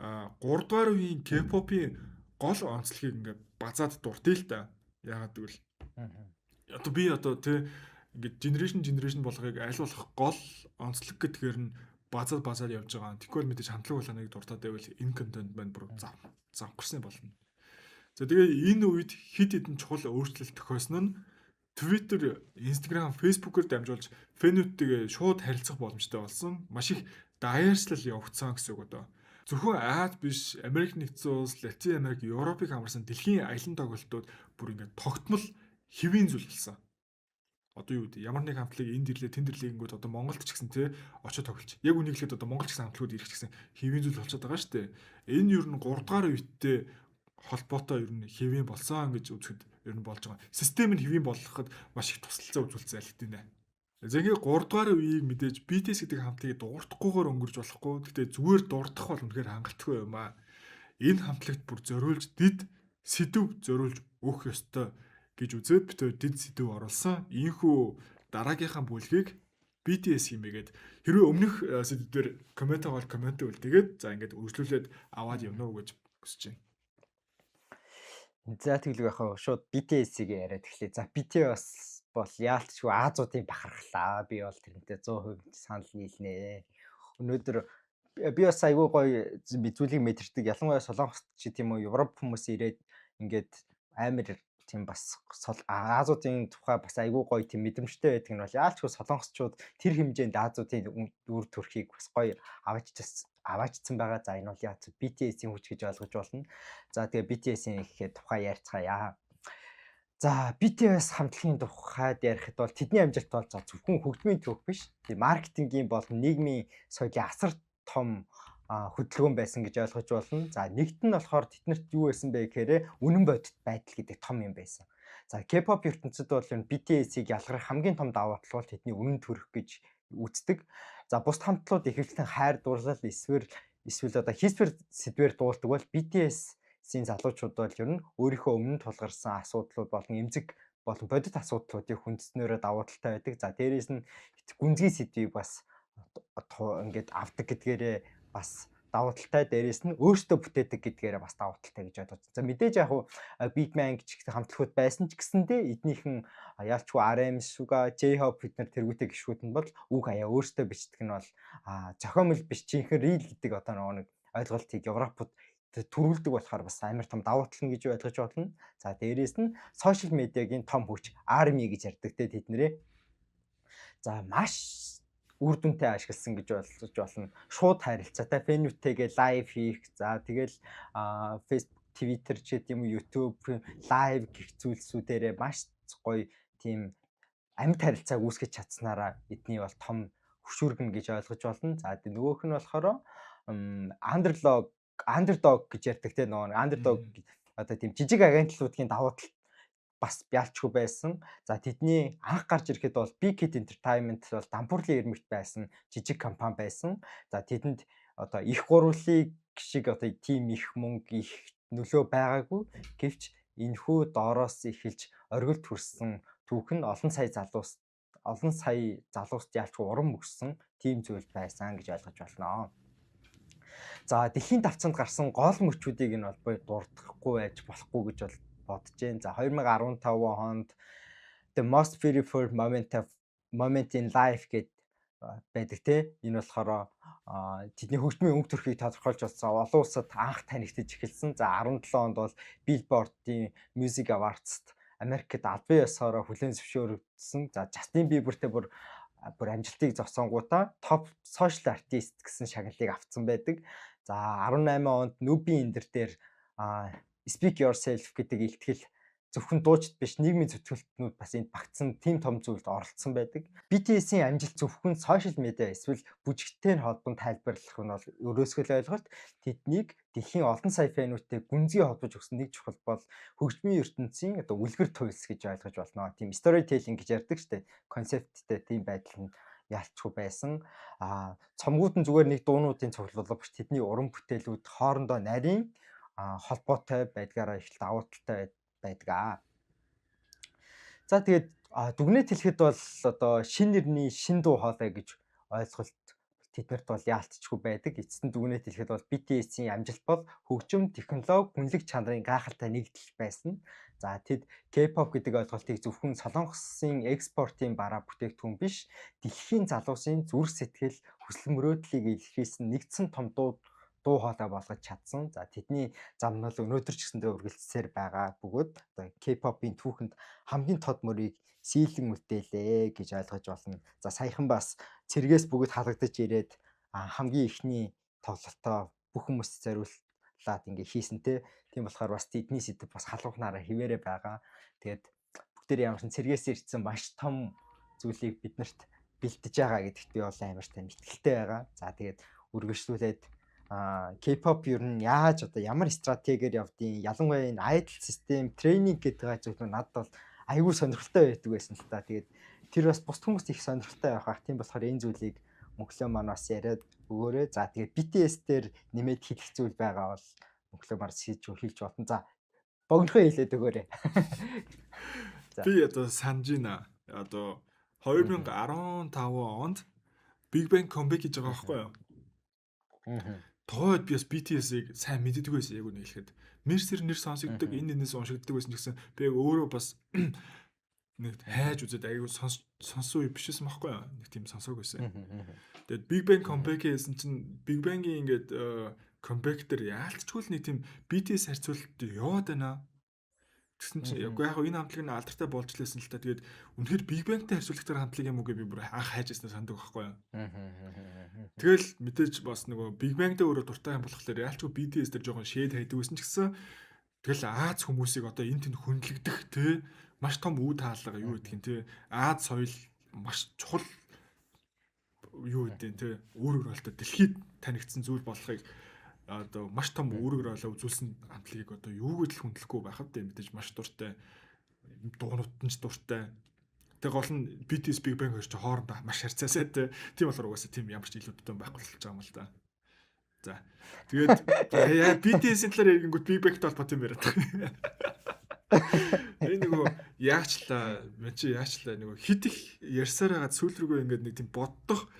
3 дугаар үеийн K-pop-ийн гол онцлогийг ингээд базаад дурдъя л та. Яагаад гэвэл одоо би одоо тэ ингээд generation болгыг аль болох гол онцлог гэдгээр нь базаад базаад явж байгаа. Тэгэхгүй бол мэдээж хамтлаг булааныг дуртаад байвал энэ контент маань бүр завхарсан болно. За, тэгээ энэ үед хэд хэдэн чухал өөрчлөлт тохиосон нь Twitter, Instagram, Facebook-оор дамжуулж fan үүдтэйгээ шууд харилцах боломжтой болсон. Маш их даяарчлал явагдсан гэсэн үг одоо. Зөвхөн Ази биш, Америк нэгдсэн улс, Латин Америк, Европыг хамарсан дэлхийн аялан тоглолтууд бүр ингээд тогтмол хэвийн зүйл болсон. Одоо юу гэдэг, ямар нэг хамтлаг энд ирлээ, тэнд ирлээ гингүүд одоо Монголд ч гэсэн те очиж тоглож. Яг үнийг хэлэхэд одоо Монгол ч гэсэн хамтлагууд ирэх ч гэсэн хэвийн зүйл болчиход байгаа шүү дээ. Энэ ер нь 3 дугаар үетэй холбоотой ер нь хэвийн болсон гэж үзэхэд ер нь болж байгаа. Систем нь хэвийн болгоход маш их тусалцаа үзүүлсэн аль хэдийнэ. За, ингээ 3 дугаар үеийг мэдээж BTS гэдэг хамтлагийг дурдахгүйгээр өнгөрж болохгүй. Гэхдээ зүгээр дурдах бол үнэхээр хангалтгүй юм аа. Энэ хамтлагт бүр зориулж дэд сэдэв зориулж өгөх ёстой гэж үзээд бид хоёр дэд сэдэв оруулсан. Ийхүү дараагийнхаа бүлгийг BTS химээгээд, хэрвээ өмнөх сэдвээр comment бол comment үлдээгээд, за, ингээд үргэлжлүүлээд аваад явна уу гэж хүсэж байна. За, тэглэг яхаа шууд BTS-ийг яриад эхлэе. За, BTS бол яалтчгүй Азиудын бахархлаа. Би бол тэрнтэй 100% санал нийлнэ. Өнөөдөр би бас айгүй гоё зүйлийг мэдэрдэг. Ялангуяа Солонгост чи тийм үү, Европ хүмүүс ирээд ингээд амар тийм бас Азиудын тухай бас айгүй гоё тийм мэдрэмжтэй байдаг нь бол яалчгүй солонгосчууд тэр хэмжээнд Азиудын үр төрхийг бас гоё аваачсан байгаа. За, энэ бол яац BTS-ийн хүч гэж ойлгож болно. За, тэгээ BTS-ийн ихэд тухай ярьцгаая. За, BTS хамтлагийн тухайд ярихад бол тэдний амжилт бол за зөвхөн хөгжмийн түүх биш. Тийм маркетингийн болон нийгмийн соёлын асар том хөдөлгөөн байсан гэж ойлгож болно. За, нэгт нь болохоор тэднэрт юу байсан бэ гэхээр үнэн бодит байдал гэдэг том юм байсан. За, K-pop ертөнцид бол энэ BTS-ийг ялгарх хамгийн том давуу тал бол тэдний үнэн төрх гэж үздэг. За, бусд хамтлагууд ихэвчлэн хайр дурлал эсвэл эсвэл одоо хийсвэр сэдвээр дуулдаг бол BTS-ийн залуучууд бол ер нь өөрийнхөө өмнө тулгарсан асуудлууд болон эмзэг болон бодит асуудлуудыг хүндснөөрөө давуу талтай байдаг. За, дээрээс нь гүнзгий сэдвийг бас ингээд авдаг гэдгээрээ бас давуу талтай, дээрээс нь өөртөө бүтээдэг гэдгээрээ бас давуу талтай гэж ойлгож байна. За, мэдээж яг хуу Big Bang ч гэсэн хамтлагууд байсан ч гэсэндээ эднийхэн ялчгүй RM, Suga, J-Hope бид нар тэргүүтэй гишгүүд нь бол үг хаяа өөртөө бичдэг нь бол зохиомл биш, жинхэнэ real гэдэг одоо нөгөө нэг ойлголтыг Европод төрүүлдэг болохоор бас амар том давуу тал нь гэж ойлгож байна. За, дээрээс нь social media-гийн том хүч, army гэж ярьдаг те тэднэрээ. За, маш үр дүнтэй ашигласан гэж ойлгож болно. Шууд харилцаатай fan үүтэйгээ live хийх. За, тэгэл Facebook, Twitter ч гэдэм үү, YouTube live гэх зүйлсүүдээрээ маш гоё тийм амьд харилцааг үүсгэж чадсанараа эдний бол том хөшүүргэн гэж ойлгож болно. За, нөгөөх нь болохоор underdog гэж ярьдаг те, нөгөө underdog одоо тийм жижиг агентлуудын давуу тал бас ялчгүй байсан. За, тэдний анх гарч ирэхэд бол Big Hit Entertainment бол дампуурлын ирмэгт байсан жижиг компани байсан. За, тэдэнд одоо их гурвлыг шиг одоо тийм их мөнгө, их нөлөө байгаагүй. Гэвч энэхүү доороос эхэлж оргилд хүрсэн түүх нь олон сая залууст ялчгүй урам өгсөн тийм зүйл байсан гэж ойлгож байна. За, дэлхийн тавцанд гарсан гол мөчүүдийг нь бол би дурдахгүй байж болохгүй гэж бол бодож байна. За, 2015 онд The Most Beautiful Moment in Life гэд байдаг те. Энэ болохоор тэдний хөгжмийн өнгө төрхийг тодорхойлж болсон, олон улсад анх танигдаж эхэлсэн. За, 17 онд бол Billboard-ийн Music Awards-т Америкт албан ёсоороо хүлээн зөвшөөрөгдсөн. За, Justin Bieber-тэй бүр бүр амжилтыг зогсоонгуудаа Top Social Artist гэсэн шагналыг авцсан байдаг. За, 18 онд Нүбийн эндэр дээр Speak Yourself гэдэг илтгэл зөвхөн дуучид биш, нийгмийн зүтгэлтнүүд бас энд багтсан тийм том зүйлд оролцсон байдаг. BTS-ийн амжилт зөвхөн social media эсвэл бүжигтэй нь холбон тайлбарлах нь бол өрөөсгөл ойлголт. Тэднийг дэлхийн олон сая fan үүтэй гүнзгий холбож өгсөн нэг чухал бол хөгжмийн ертөнцийн одоо үлгэр туйлс гэж ойлгож болно. Тийм storytelling гэж ярьдаг штэ. Концепттэй тийм байдал нь ялчгүй байсан. А цомгууд нь зүгээр нэг дуунуудын цуглуулга биш, тэдний уран бүтээлүүд хоорондоо нарийн холбоотой байдгаараа их давуу талтай байдаг аа. За, тэгээд дүгнэлт хэлэхэд бол одоо шинэ нэрний шин дуу хоолой гэж ойлголт Тэднэрт бол яалтчгүй байдаг. Эцэст нь дүгнэлт хэлэхэд бол BTS-ийн амжилт бол хөгжим, технологи, хүнлэг чанарын гайхалтай нэгдэл байсан. За тэд K-pop гэдэг ойлголтыг зөвхөн Солонгосын экспортын бараа бүтээгдэхүүн биш, дэлхийн залуусын зүрх сэтгэл, хүсэл мөрөөдлийг илэрхийлсэн нэгдсэн том дуу хоолой болгож чадсан. За тэдний зам нь бол өнөөдөр ч гэсэндээ үргэлжлсээр байгаа бөгөөд одоо K-pop-ийн түүхэнд хамгийн тод мөрийг сийлэн үлдээлээ гэж ойлгож болно. За саяхан бас цэргээс бүгд халагдаж ирээд хамгийн ихний тоглолтоо бүх хүмүүст зориуллаад ингээ хийсэн те. Тийм болохоор бас тэдний сэдэв бас халуухнаараа хിവэрэ байгаа. Тэгээд бүгдээр ямар ч цэргээс ирсэн маш том зүйлийг биднэрт бэлтэж байгаа гэдэгт би бол амар тань итгэлтэй байгаа. За тэгээд үргэлжлүүлээд K-pop ер нь яаж одоо ямар стратегиэр явдیں۔ Ялангуяа энэ idol систем, тренинг гэдэг зүйл надад бол айгүй сонирхолтой байдаг байсан л та. Тэгээд тэр бас бусд хүмүүст их сонирхолтой байх бах. Тийм болохоор энэ зүйлийг мөнхлөө маань бас яриад өгөөрэй. За тэгээд BTS дээр нэмээд хэлэх зүйл байгаа бол мөнхлөө маань хийж болно. За богинохоо хэлээд өгөөрэй. За. Би одоо санаж байна. Одоо 2015 онд Big Bang comeback хийж байгаа байхгүй юу? Тухайд би бас BTS-ийг сайн мэддэг байсан яг үнэ хэлэхэд. Мерсер нэр сонсогддог, энэ энэс уншигддаг байсан ч гэсэн би яг өөрөө бас нэг хайж үзээд айгүй сонссон үе биш байсан байхгүй юу? Нэг тийм сонсоог байсан. Тэгээд Big Bang comeback хийсэн чинь Big Bang-ийн ингээд comeback дээр яалтчгүй л нэг тийм BTS харьцуулалт яваад байна. Тэгсэн чинь яг яг энэ хамтлаг нь алдартай болж лээсэн л та. Тэгээд үнэхээр Big Bang-тай харьцуулахтаар хамтлаг юм уу гэж би бүр анх хайж ирсэн сандаг байхгүй юу. Тэгэл мэдээж бас нөгөө Big Bang-тай өөрөө дуртай юм болохоор яалчгүй BTS дээр жоохон shade хайдаг байсан ч гэсэн тэгэл Ази хүмүүсийг одоо энэ тэнд хүндлэгдэх те маш том үе таалга юу гэдгийг те Ази соёл маш чухал юу гэдгийг те үүрэг ролтой дэлхийд танигдсан зүйл болохыг одоо маш том үүрэг ролоо үзүүлсэн хамтлагийг одоо юу гэж л хүндлэхгүй байх вэ, мэдээж маш дуртай, дуунууд нь ч дуртай. Тэгээ гол нь BTS Big Bang хоёр ч хоорондоо маш харьцаасай те. Тийм болохоор угаасаа тийм ямар ч илүү дутуу байхгүй болчихж байгаа юм л да. За. Тэгээд яа BTS-ийн талаар ярингууд Big Bang-тай холбоотой юм яриад байгаа. Энэ нөгөө яачлаа, мэн чи яачлаа нөгөө хит их ярьсаар хагаад сүүл рүүгээ ингээд нэг тийм боддох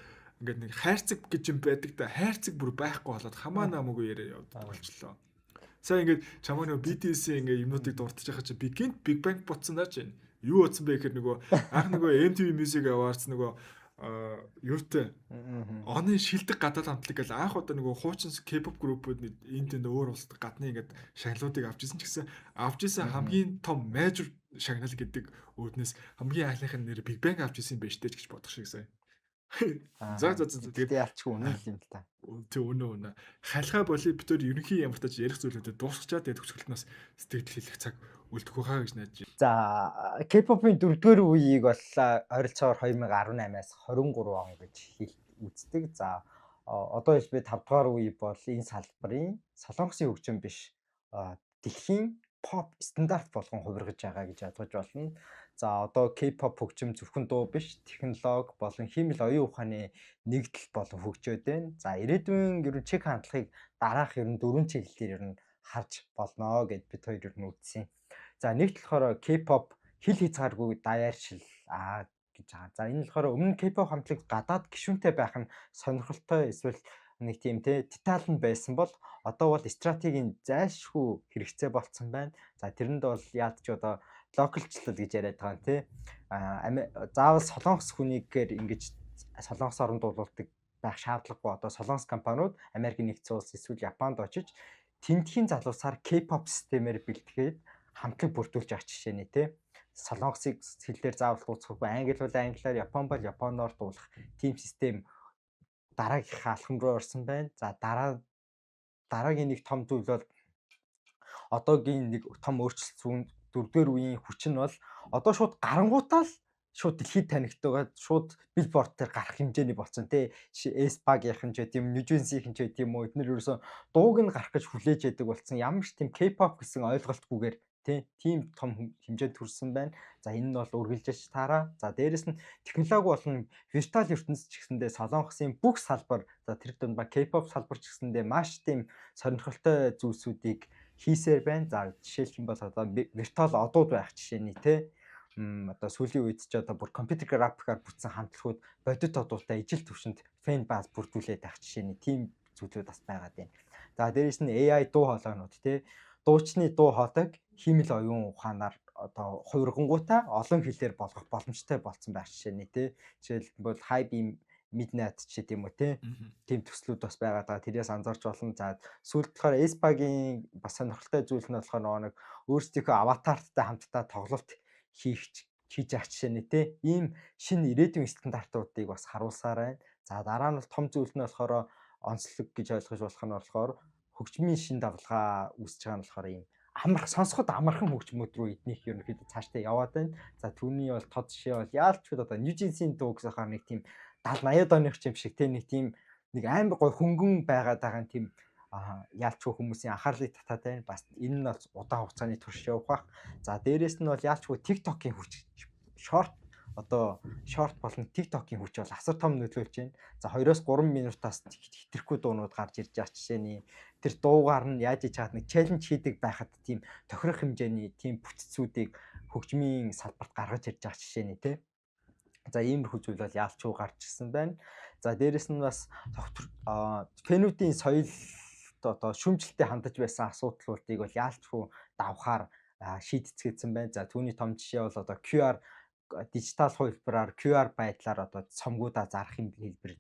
ингээд нэг хайрцаг гэж юм байдаг да, хайрцаг бүр байхгүй болоод хамаа намаагүй яриа явдаг болчлоо. Сайн ингээд чамаа нөгөө BTS-ийн ингээд юмнуудыг дурдж байгаа чи би гинт Big Bang бодсон даа чинь. Юу бодсон бэ гэхээр нөгөө анх нөгөө MTV Music Awards нөгөө юутай оны шилдэг гадаад хамтлаг гэл анх удаа нөгөө хуучин K-pop группүүд энэ тэнд өөр улсад гадны ингээд шагналуудыг авч ирсэн ч гэсэн авч ирсэн хамгийн том major шагнал гэдэг үүднээс хамгийн анхных нь нэр Big Bang авч ирсэн юм байна штэ гэж бодох шиг сая. За за за тэгээд ялчгүй үнэн л юм л та. Тэг үнэ үнэ. Халихаа боли битээр ерөнхий ямар тач ярих зүйлүүдэд дуусгачаад тэгээд төгсгөлтнөөс сэтгэл хэлэх цаг үлдэх байхаа гэж найдаж байна. За K-pop-ын дөрөвдүгээр үеийг бол ойролцоогоор 2018-аас 23 он гэж хэл үздэг. За одоо хэлбэл 5 дугаар үе бол энэ салбарын Солонгосын хөгжим биш, дэлхийн pop стандарт болгон хувиргаж байгаа гэж ойлгож байна. За одоо K-pop хөгжим зөвхөн дуу биш, технологи болон хиймэл оюун ухааны нэгдэл болон хөгжөөд байна. За ирээдүйн ер нь чиг хандлагыг дараах ер нь дөрвөн чиглэлээр ер нь харж болно гэд бид хоёр ер нь үзсэн. За нэгт болохоор K-pop хил хязгааргүй даяаршил гэж байгаа. За энэ болохоор өмнө K-pop хамтлаг гадаад гишүүнтэй байх нь сонирхолтой эсвэл нэг тийм те деталь нь байсан бол одоо бол стратегийн зайлшгүй хэрэгцээ болцсон байна. За тэрэнд бол яад ч одоо локалчлал гэж яриад байгаа юм тий. Заавал Солонгос хүнийгээр ингэж Солонгос оронд дуулуулдаг байх шаардлагагүй. Одоо Солонгос компаниуд Америк нэгдсэн улс эсвэл Японд очиж тэндхийн залуусаар K-pop системээр бэлтгээд хамтлаг бүрдүүлж авах жишээ нэ тий. Солонгосыг хэлээр заавал дууцахгүй, англи бол англиар, япон бол японоор дуулах тийм систем дараагийнхаа алхам руу орсон байна. За дараагийн нэг том зүйл бол одоогийн нэг том өөрчлөлт дөрөвдүгээр үеийн хүч нь бол одоо шууд гарангуутаа л шууд дэлхийд танигдаад шууд билборд дээр гарах хэмжээний болсон тий. Aespa-гийнхан ч байт юм, NewJeans-ийн ч байт юм уу. Эднэр ерөөсөө дууг нь гарах гэж хүлээж яадаг болсон. Ямар ч тийм K-pop гэсэн ойлголтгүйгээр тий тийм том хэмжээнд хүрсэн байна. За энэ нь бол үргэлжлэж таараа. За дээрэс нь технологи болон виртуал ертөнц ч гэсэндээ Солонгосын бүх салбар, за тэр дунд ба K-pop салбар ч гэсэндээ маш тийм сонирхолтой зүйлсүүдийг хийсээр байна. За жишээлх юм бол одоо виртуал одууд байх жишээний тий. Одоо сүүлийн үед ч одоо бүр компьютер графикаар бүтсэн хамтлагууд бодит одуултай ижил төвшөнд fan base бүрдүүлээд байх жишээний тийм зүйлүүд бас байгаад байна. За, дээрэс нь AI дуу хоолойнууд, тий, дуучны дуу хоолойг хиймэл оюун ухаанаар одоо хувиргангуудаа олон хэлээр болгох боломжтой болцсон байх жишээний, тий. Жишээлбэл, HYBE Midnight ч гэдэм үү, тий. Тийм төслүүд бас байгаад байгаа. Тэрээс анзаарч болно. За, сүүлд болохоор aespa-гийн бас сонирхолтой зүйл нь болохоор нөгөө нэг өөрсдийнхөө аватарттай хамтдаа тоглолт хийж явах жишээний, тий. Ийм шинэ ирээдүйн стандартуудыг бас харуулсаар байна. За, дараа нь бол том зүйл нь болохоор онцлог гэж ойлгож болох нь болохоор хөгжмийн шин давлгаа үүсэж байгаа нь болохоор ийм амарх, сонсоход амархан хөгжмүүд рүү эднийх ерөнхийдөө цаашдаа яваад байна. За, түүний бол тод жишээ бол яалчгүй одоо New Jeans-ийн дуу гэсэхаар нэг тийм 70 80-ад оных юм шиг, те, нэг тийм нэг амар гой хөнгөн байгаад байгаа юм, тийм яалчгүй хүмүүсийн анхаарлыг татаад байна. Бас энэ нь бол удаан хугацааны турш явах бах. За, дээрэс нь бол яалчгүй TikTok-ийн хүч, short, одоо short болон TikTok-ийн хүч бол асар том нөлөөлж байна. За, 2-оос 3 минутаас хэтэрхгүй дуунууд гарч ирж байгаа жишээний тэр дуугаар нь яаж хийж чад нэг challenge хийдэг байхад тийм тохирох хэмжээний тийм бүтцүүдийг хөгжмийн салбарт гаргаж ирж байгаа жишээний, тий. За, иймэрхүү зүйл бол яалчгүй гарч ирсэн байна. За, дээрэс нь бас fan үүдийн соёл, одоо шүүмжлэлтэй хандаж байсан асуудлуудыг бол яалчгүй давхаар шийдцгээсэн байна. За, түүний том жишээ бол одоо QR дижитал хувилбараар, QR байдлаар одоо цомгуудаа зарах юм хэлбэр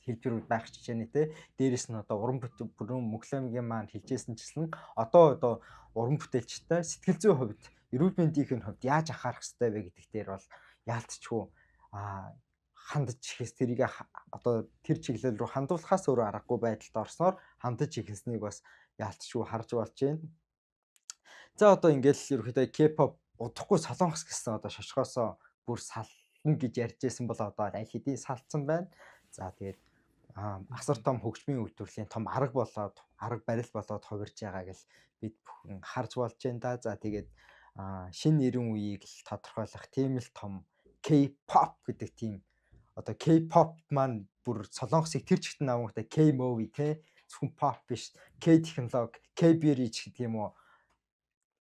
хэлбэрүүд байх жишээний, те. Дээрэс нь одоо уран бүтээл Мөнхлөмгийн маань хэлжсэнчлэн одоо уран бүтээлчтэй сэтгэл зүйн хувьд, эрүүл мэндийн хувьд яаж анхаарах хэрэгтэй вэ гэдэг дээр бол яалтчгүй хандаж ихэс тэрийг одоо тэр чиглэл рүү хандуулахаас өөр аргагүй байдалд орсноор хандаж эхэлснийг бас яалтчгүй харж болж байна. За, одоо ингээл ерөөхдөө K-pop удахгүй Солонгос гэсэн одоо шошгоосоо бүр сална гэж ярьж байсан бол одоо аль хэдийн салцсан байна. За, тэгээд асар том хөгжмийн үйлдвэрлэлийн том арга болоод, арга барил болоод хувирж байгааг л бид бүхэн харж болж байна да. За, тэгээд шинэ 90 үеийг л тодорхойлох тийм л том K-pop гэдэг тийм одоо K-pop маань бүр Солонгосыг тэр чигтэн авангуудаа K-movie, те, зөвхөн pop биш, K технологи, K beauty гэдэг юм уу,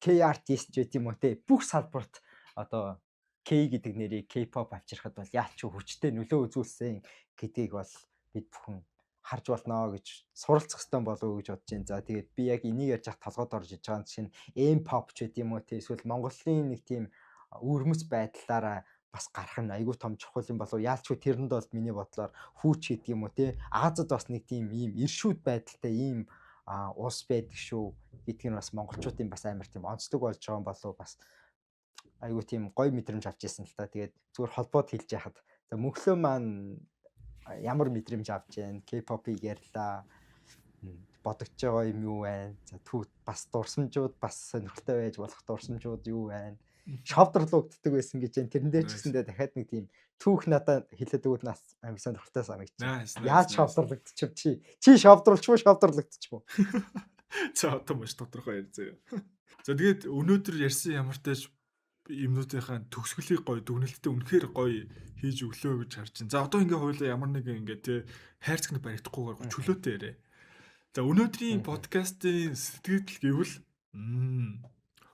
K artist гэдэг юм уу, те, бүх салбарт одоо K гэдэг нэрийг K-pop авчирхад бол яалч хүчтэй нөлөө үзүүлсэн гэдгийг бол бид бүхэн харж болно гэж, суралцах хэрэгтэй болов уу гэж бодож байна. За, тэгээд би яг энийг ярьж хах толгойд орж иж байгаа жишээ нь M-pop ч гэдэм юм уу, те, эсвэл Монголын нэг тийм өвөрмөц байдлаараа бас гарах нь айгүй том чухал юм болов. Яалчгүй тэрэнд бол миний бодлоор хүүч гэдэг юм уу, те, Азад бас нэг тийм ийм иршүүд байдалтай ийм улс байдаг шүү гэдг нь бас монголчуудын бас амар тийм онцлог болж байгаа юм болов, бас айгүй тийм гоё мэдрэмж авч ирсэн л та. Тэгээд зүгээр холбоод хэлж яхад. За, Мөнхлөө маань ямар мэдрэмж авч байна? K-pop-ыг ярьлаа. Бодогдож байгаа юм юу байна? За, түүх бас дурсамжууд, бас сонирхолтой байж болох дурсамжууд юу байна? Шовдрлогддог байсан гэж байна. Тэрэн дээр ч гэсэндээ дахиад нэг тийм түүх надад хэлээд өгвөл нас амар сонирхолтой санагдчих. Яаж шовдрлогдчих чи? Чи шовдруулчих уу, шовдрлогдчих уу? За, одоо маш тодорхой ярьж заяа. За, тэгээд өнөөдөр ярьсан ямар ч юмнуудынхаа төгсгөлийг гоё дүгнэлттэй үнэхээр гоё хийж өглөө гэж харж байна. За, одоо ингээ хоёулаа ямар нэгэн ингээ те хайрцагт баригдахгүйгээр чөлөөтэй яриа. За, өнөөдрийн подкастын сэтгэл гэвэл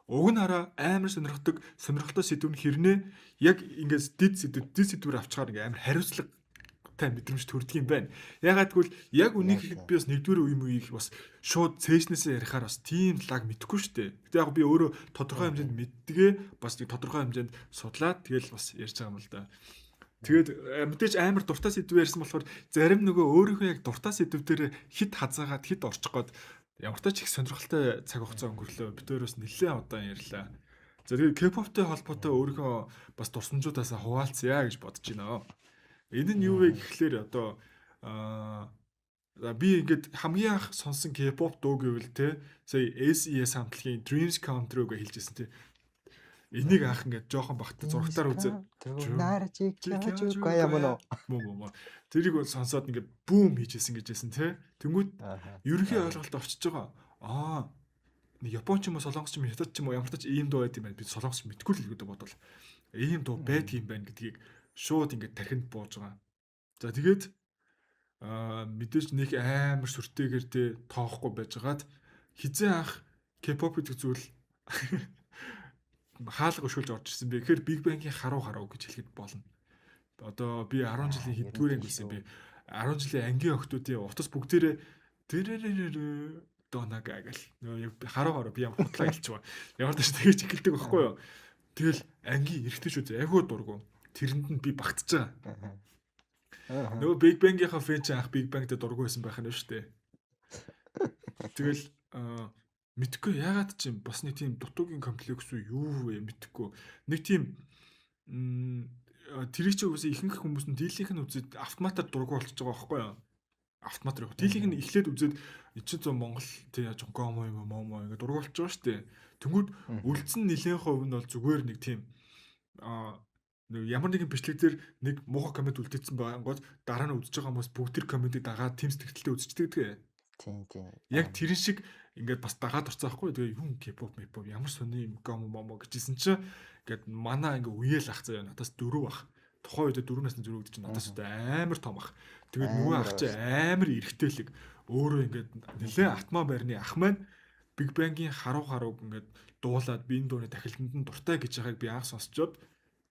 уг нь хараа амар сонирхдаг, сонирхолтой сэдв нь хэрнээ яг ингээс дэд сэдвээр авчгаар ингээ амар хариуцлагатай мэдрэмж төрдөг юм байна. Ягаад гэвэл яг үнийг ихэд би бас нэгдүгээр үе үеийг бас шууд цээжнээсээ ярихаар бас тийм лаг мэдэхгүй шүү дээ. Гэтэ яг би өөрөө тодорхой хэмжээнд мэддэгээ, бас нэг тодорхой хэмжээнд судлаад тэгэл бас ярьж байгаа юм л да. Тэгээд мэдээж амар дуртай сэдв ярьсан болохоор зарим нөгөө өөрийнхөө яг дуртай сэдв дээр хит хазаагаад хит орчих гээд ямар ч их сонирхолтой цаг хугацаа өнгөрлөө. Бид өөрөөс нэлээд удаан ярьлаа. За, тэгээд K-pop-тэй холбоотой өөрийнхөө бас дурсамжуудаас хуваалцъя гэж бодож байна. Энэ нь юу вэ гэхлээр одоо би ингээд хамгийн анх сонсон K-pop дуу гэвэл, те, сая SES хамтлагийн Dreams Come True гэж хэлжсэн, те. Энийг анх ингээд жоохон багтаа зурагтаар үзээ. Гая мөн үү? Мөн мөн мөн. Тэрийг сонсоод ингээд бүүм хийжсэн гэж хэлсэн, те. Тэнгүүд ерөнхий ойлголт орчиж байгаа. Аа, нэг Япон ч юм уу, Солонгос ч юм уу, Хятад ч юм уу, ямар ч ийм дуу байд юм байна. Би Солонгос мэдгүй л гэдэг бодвол ийм дуу байдг юм байна гэдгийг шууд ингээд тархинд бууж байгаа. За, тэгээд мэдээж нэг амар сүртэйгэр те тоохгүй байжгаад хизээ анх K-pop гэдэг зүйл хаалга өшөөлж орж ирсэн бэ гэхээр Big Bang-ийн харуу харуу гэж хэлэхэд болно. Одоо би 10 жилийн хэддүгээр анги байсан бэ? 10 жилийн ангийн охтуудын утас бүгдээрээ тэрэрэрэ донага гэл нөгөө яг харуу харуу би ямар худлаа хэлж байгаа. Ямар ч тэгэж эхэлдэг байхгүй юу? Тэгэл ангийн эрэгтэйчүүд айгүй дургу. Тэрэнд нь би багтж байгаа. Нөгөө Big Bang-ийнхаа фэн чи анх Big Bang дээр дургу байсан байх нь шүү дээ. Тэгэл мэдхгүй яагаад чи бас нэг тийм дутуугийн комплекс үү юу вэ мэдхгүй. Нэг тийм тэрийг чи үгүй ихэнх хүмүүс нь дийлийнх нь үзээд автоматар дургу болчихж байгаа байхгүй юу? Автоматар яг. Дийлийнх нь эхлээд үзээд чи зөө Монгол тий яаж гомо юм момо ингээд дургу болчихж байгаа шүү дээ. Тэнгүүд үлдсэн нэлээн хувь нь бол зүгээр нэг тийм нэг ямар нэгэн бичлэг дээр нэг муухай коммент үлдээсэн байгангууд дараа нь үзэж байгаа хүмүүс бүгд тэр комментийг дагаад тийм сэтгэлтэй үзчихдэг тэгээ. Тийм тийм. Яг тэрэн шиг ингээд бас дагаад орцсон байхгүй. Тэгээ юм K-pop, K-pop ямар сони юм гомо момо гэжсэн чинь ингээд манай ингээ үеэл ах заяа надаас дөрөв ах. Тухайн үед дөрөв насны зөрүү гэдэг чинь надаас одоо амар том ах. Тэгээд нөгөө ах чи амар эрэгтэйлэг. Өөрөө ингээд нэлээ атман байрны ах маань Big Bang-ийн харуу харууг ингээд дуулаад би энэ дууны тахилтанд нь дуртай гэж байгааг би анх сонсчоод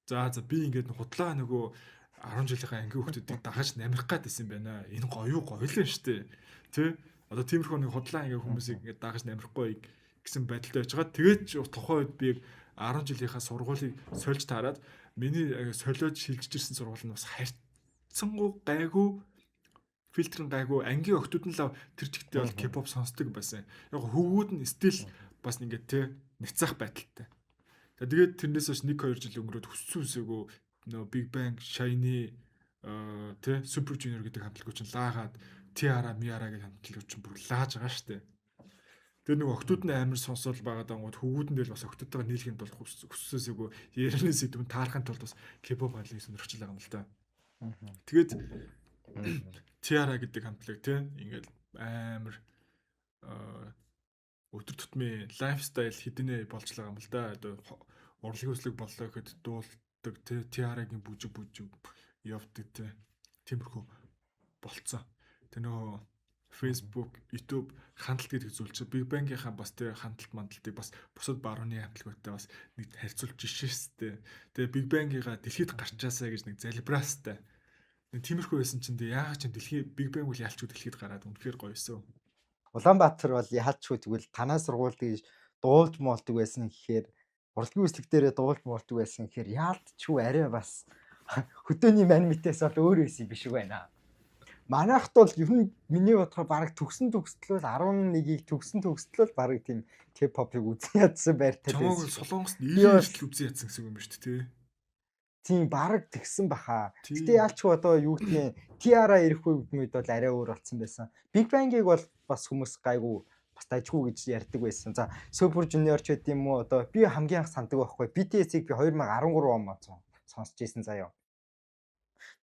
за би ингээд худлаа нөгөө 10 жилийнхаа ангийн хүүхдүүдийг дагаж намирах гад исэн байна. Энэ гоё гоё л юм шүү дээ. Тэ? Одоо тиймэрхүү нэг худлаа ангийн хүмүүсийг ингээд дагаж намирахгүй гэсэн байдалтай байж байгаа. Тэгээд тухайн үед би 10 жилийнхаа сургуулийг сольж таарад миний солиод шилжиж ирсэн сургууль нь бас харьцангуй гайгүй фильтр нь гайгүй ангийн охтууд нь л тэр чигтээ бол K-pop сонсдог байсан. Яг хөвгүүд нь стил бас ингээд те няцаах байдалтай. За тэгээд тэрнээс хойш 1 2 жил өнгөрөөд хүссэн үсээгөө нөө Big Bang, Shiny тэ Super Junior гэдэг хамтлагууд чинь лаагаад Tiara, Miara гэдэг хамтлагууд чинь бүр лааж байгаа штэ. Тэр нэг октод нь амар сонсоол байгаа дангууд хөвгүүд нь л бас октодтойгоо нийлэхийн тулд хүссээсээгүй ярианы сэдв нь таарахын тулд бас K-pop хамтлагийг сонирхож байгаа юм л та. Тэгээд Tiara гэдэг хамтлаг те ингээл амар өдөр тутмын лайфстайл хэдинэ болж байгаа юм л да. Одоо урлагийн үслэг боллоо гэхэд дуулдаг те Tiara-гийн бүжиг бүжиг явдаг те. Тиймэрхүү болцсон. Тэр нөгөө Facebook, YouTube хандлт гэдэг зүйл чинь Big Bang-ийнхаа бас тэр хандлт мандалтыг бас бусад барууны хамтлагуудтай бас нэг харьцуулж жишээстэй. Тэгээ Big Bang-ийнхаа дэлхийд гарчаасаа гэж нэг залбираастай. Нэг тиймэрхүү байсан чинь тэгээ яагаад ч дэлхий Big Bang бол ялчгүй дэлхийд гараад үнэхээр гоё эсэ. Улаанбаатар бол яалчгүй тэгвэл танаа сургуульд гэж дуулж моолдог байсан гэхээр урлагийн үслэг дээрээ дуулж моолдог байсан гэхээр яалтчгүй арай бас хөдөөний мань мэтээс бол өөр байсан юм биш үү байна. Манайхт бол ер нь миний бодохоор бараг төгсөн төгсдөл 11-ийг төгсөн төгсдөл бараг тийм K-pop-ыг үзэн ядсан байртай байсан. Чамайг Солонгост нийлэн үзэн ядсан гэсэн юм ба шүү дээ тий. Тийм бараг тэгсэн баха. Гэтэ яалчгүй одоо юу гэдгийг Tiara ирэх үед мэд бол арай өөр болсон байсан. Big Bang-ыг бол бас хүмүүс гайгүй бас дажгүй гэж ярьдаг байсан. За Super Junior ч байд юм уу одоо би хамгийн анх сандаг байхгүй. BTS-ийг би 2013 он сонсч ирсэн заяа.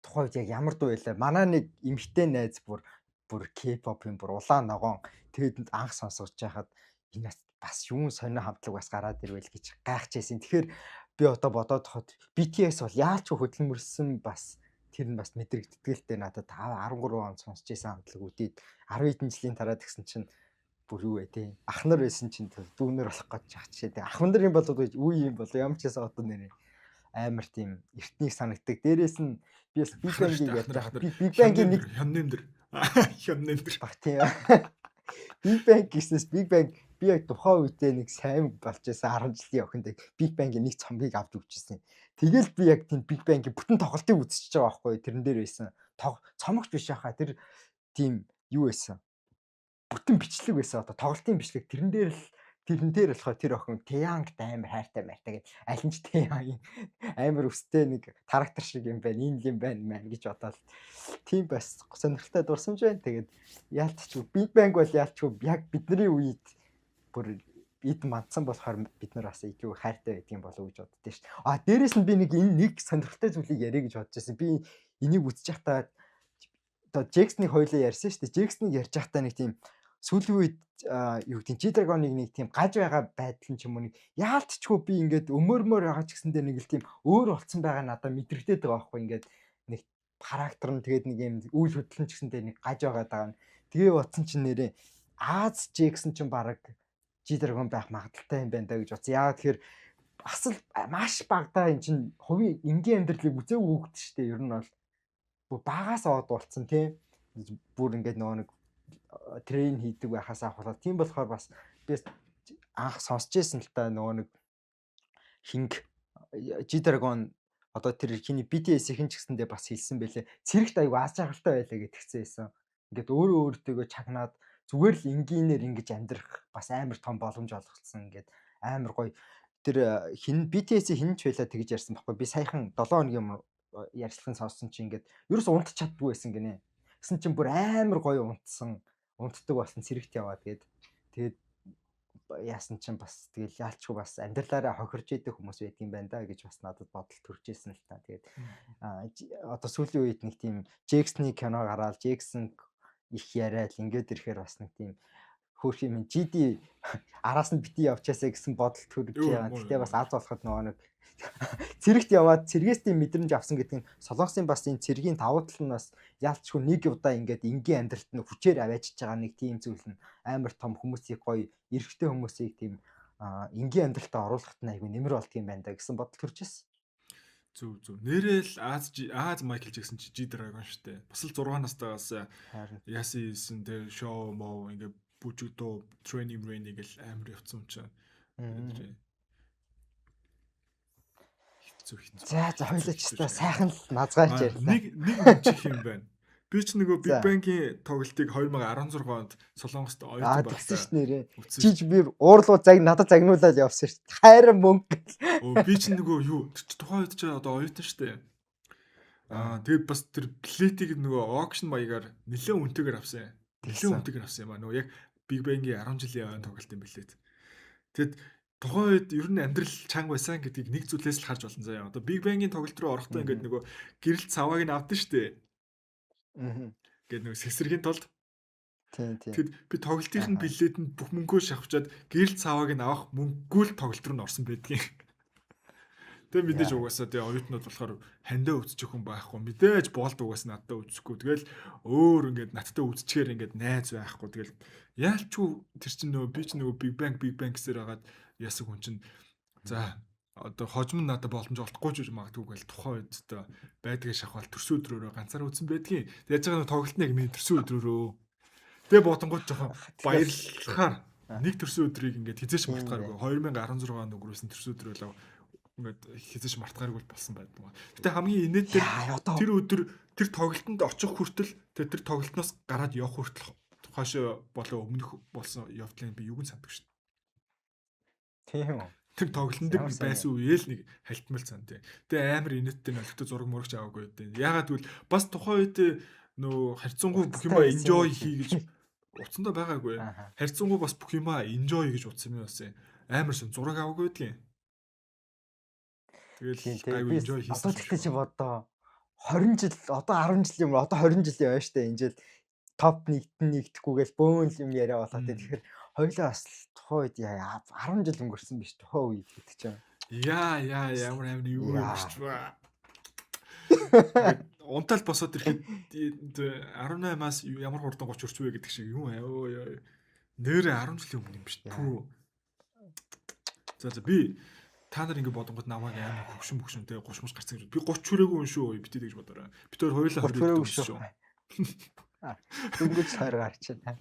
Тухайн үед яг ямар дуу байлаа. Манай нэг эмэгтэй найз бүр бүр K-pop-ын бүр улаан ногоон тэгэд анх сонсгож байхад энэ бас юун сонио хамтлаг бас гараад ирвэл гэж гайхажсэн. Тэгэхээр би одоо бодоод хот BTS бол яалч хөдөлмөрлсөн бас тэр нь бас мэдрэгддэг л дээ надад 13 он сонсч байсан хамтлаг үдээд 10 хэдэн жилийн дараа тэгсэн чинь бүр юу вэ те ах нар байсан чинь дүүнер болох гэж чаачээ те ах нар юм болоод үе юм болоо ямар ч байсан одоо нэрээ амар тийм эртнийг санагдаг. Дээрээс нь би бас Big Bang-ийг ярьж байгаа. Би Big Bang-ийн нэг хямнэмдэр хямнэмдэр баг тийм. Big Bang гэснээс Big Bang би яг тухайн үедээ нэг сайн болж байсан 10 жилийн охинд Big Bang-ийн нэг цомгийг авч өгчээсэн. Тэгэл би яг тийм Big Bang-ийн бүтэн тоглолтыг үзчихэж байгаа байхгүй тэрэн дээр байсан. Цомогч биш хаа тэр тийм юу байсан. Бүтэн бичлэг байсан одоо тоглолтын бичлэг тэрэн дээр л тэрэн дээр болохоор тэр охин Тэянгт амар хайртай майртай гэж аль нь ч Тэян амар өстэй нэг трактор шиг юм байна, энэ юм байна мэн гэж бодоол тийм бас сонирхолтой дурсамж байна. Тэгээд яалтчгүй Big Bang бол яалтчгүй яг бидний үед бүр эд мандсан болохоор бид нар бас илүү хайртай байдаг юм болов уу гэж боддоо шүү дээ. А дээрэс нь би нэг энэ нэг сонирхолтой зүйлийг яриа гэж бодож байсан. Би энийг үзэж байхдаа одоо Джекснийг хоёлаа ярьсан шүү дээ. Джексныг ярьж байхдаа нэг тийм сүүлийн үед юу гэдэг нь G-Dragon-ыг нэг тийм гаж байгаа байдал нь ч юм уу нэг яалтчгүй би ингээд өмөрмөр байгаа ч гэсэндээ нэг л тийм өөр болцсон байгаа надад мэдрэгдээд байгаа байхгүй ингээд нэг характер нь тэгээд нэг юм үйл хөдлөн ч гэсэндээ нэг гаж байгаа даа. Тэгээ бодсон чинь нэрээ Аз Джексон ч бараг G-Dragon байх магадaltaй юм байна да гэж бодсон. Яагаад тэгэхээр Бас л маш багадаа эн чинь хувийн энгийн амьдралыг үзээгүй хүүхэд шүү дээ. Ер нь бол бүр багаас од болцсон тий. Бүр ингээд нөгөө нэг train хийдэг байхаас авахлаа. Тийм болохоор бас би анх сонсч байсан л та нөгөө нэг хинг G-Dragon одоо тэр хиний BTS-ийн ч гэсэндээ бас хэлсэн байлээ. Цэрэгт аягүй аз жаргалтай байлаа гэдгцэн байсан. Ингээд өөрөө өөртөөгөө чагнаад зүгээр л энгийнээр ингэж амьдрах бас амар том боломж олголцсон. Ингээд амар гоё тэр хин BTS-ийн хин ч байлаа тэгж ярьсан байхгүй. Би саяхан 7 хоногийн ярьцлагын сонссон чинь ингээд ерөөс унтч чаддгүй байсан гинэ. Гэсэн чинь бүр амар гоё унтсан. Унтдаг болсон цэрэгт яваад гээд тэгээд яасан чинь бас тэгэл яалчгүй бас амьдралаараа хохирж идэг хүмүүс байдгийн байна да гэж бас надад бодол төрж исэн л та. Тэгээд одоо сүүлийн үед нэг тийм Джексны кино гараад Джексон их яриад ингээд ирэхээр бас нэг тийм хөөх юм GD араас нь бити явчаасаа гэсэн бодол төрж байгаа. Гэтэ бас аз болоход нөгөө нэг цэрэгт яваад цэргээс тийм мэдрэмж авсан гэдэг нь Солонгосын бас энэ цэргийн давуу тал нь бас яалчгүй нэг удаа ингээд энгийн амьдралт нь хүчээр аваачиж байгаа нэг тийм зүйл нь амар том хүмүүсийг гоё эрэгтэй хүмүүсийг тийм энгийн амьдралтаа оруулахад нь айгүй нэмэр болдго юм байна да гэсэн бодол төрж ирсэн. Зүг зүг. Нэрэл Аз Аз Майкл Джексон чи G-Dragon штэ. Бас л 6 настайгаас яасан хийсэн тэр шоу моо ингээ бүжиг дуу training brain гэл амар явцсан юм чинь. Хэцүү хэцүү. За за хоёлаа ч та сайхан л назгаарч ярьлаа. Нэг нэг нэмчих юм байна. Би ч нөгөө Big Bang-ийн тоглолтыг 2016 онд Солонгост оюутан байхдаа тэгсэн ш нэрээ. Чиж би уурлуу цаг надад загнуулаад явсан ш. Хайран мөнгө. Өө би ч нөгөө юу тухайн үед чи одоо оюутан штэ. Аа тэгээд бас тэр билетийг нөгөө auction маягаар нэлээд үнэтэйгээр авсан. Нэлээд үнэтэйгээр авсан юм аа. Нөгөө яг Big Bang-ийн 10 жилийн ойн тоглолтын билет. Тэгэд тухайн үед ер нь амьдрал чанга байсан гэдгийг нэг зүйлээс л харж болно заяа. Одоо Big Bang-ийн тоглолт руу орохдоо ингээд нөгөө гэрэлт савааг нь авдан штэ. Ингээд нөгөө сэгсэрхийн тулд. Тийм тийм. Тэгэд би тоглолтын билетэнд бүх мөнгөө шавчаад гэрэлт савааг нь авах мөнгөгүй л тоглолт руу н орсон байдгийн. Тэгээ мэдээж угаасаа тэгээ оюутнууд болохоор хандаа үзчих хүн байхгүй. Мэдээж болд угаасаа надтай үзэхгүй. Тэгэл өөр ингээд надтай үзчихээр ингээд найз байхгүй. Тэгэл яалчгүй тэр чинь нөгөө би чинь нөгөө Big Bang Big Bang гэсээр хагаад ясаг хүн чинь за одоо хожим нь надад боломж олдохгүй ч гэж магадгүй гэл тухайн үед одоо байдгийг шахвал төрсөн өдрөөрөө ганцаар үзсэн байдгийн. Тэг яаж байгаа тоглолт нь яг миний төрсөн өдрөөрөө. Тэгээ бодонгууд жоохон баярлахаар нэг төрсөн өдрийг ингээд хизээч мартахааргүй 2016 онд өнгөрөөсөн төрсөн өдрөө ингээд хизээч мартахааргүй болсон байдаг. Гэтэ хамгийн инээдтэй тэр өдөр тэр тоглолтод очих хүртэл тэр тоглолтноос гараад явах хүртэл хойшоо болоо өмнөх болсон явдлыг би юуг нь санддаг шүү дээ. Тийм үү. Тэр тоглолтын дээр байсан үеэл нэг халтмал сан тий. Тэгээ амар инээдтэй нөлөгтө зураг мурагч аваагүй дээ. Ягаад гэвэл бас тухайн үед нөө харьцангуй бүх юма enjoy хий гэж утсандаа байгаагүй. Харьцангуй бас бүх юма enjoy гэж утсан юм бас амар сон зураг аваагүй гэдгийг. Тэгэл гайгүй enjoy хийсэн. Одоо тэгтээ чи бодоо 20 жил одоо 10 жил юм одоо 20 жил яваа штэ энэ жил топ 1-т нэгдэхгүйгээл бөөн юм яриа болоо тэ. Тэгэхээр хоёлаа бас тухайн үед 10 жил өнгөрсөн биш тухайн үед гэдэг чинь. Яа яа ямар амар юу юм ба. Унтаал босоод ирэхэд 18-аас ямар хурдан 30 өрч вэ гэдэг шиг юм аа ёо. Нэрээ 10 жилийн өмнө юм биш. Пүү. За за би та нар ингэ бодонгод намайг амар хөгшин мөгшин те 30 мөс гарцсан гэж. Би 30 хүрээгүй юм шүү. Битээ гэж бодорой. Би тэр хоёулаа 20 хүрээгүй шүү. Дөнгөж 20 гарч байна.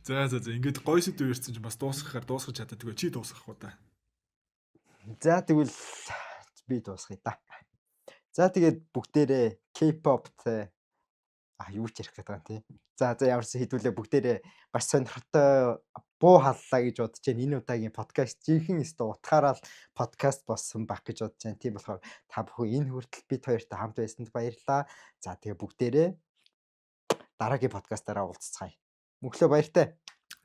За за за ингээд гой сэдв ярьсан чинь бас дуусгахаар дуусгаж чаддаггүй. Чи дуусгах уу та? За тэгвэл би дуусгая да. За тэгээд бүгдээрээ K-pop те юу ч ярих гэдэг юм тий. За за ямар ч хэдүүлээ бүгдээрээ маш сонирхолтой буу халлаа гэж бодож байна. Энэ удаагийн подкаст жинхэнэ өстө утгаараа л подкаст болсон байх гэж бодож байна. Тийм болохоор та бүхэн энэ хүртэл бид хоёртой хамт байсанд баярлалаа. За тэгээ бүгдээрээ дараагийн подкастаараа уулзцгаая. Мөнхлөө баяртай.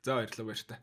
За баярлалаа баяртай.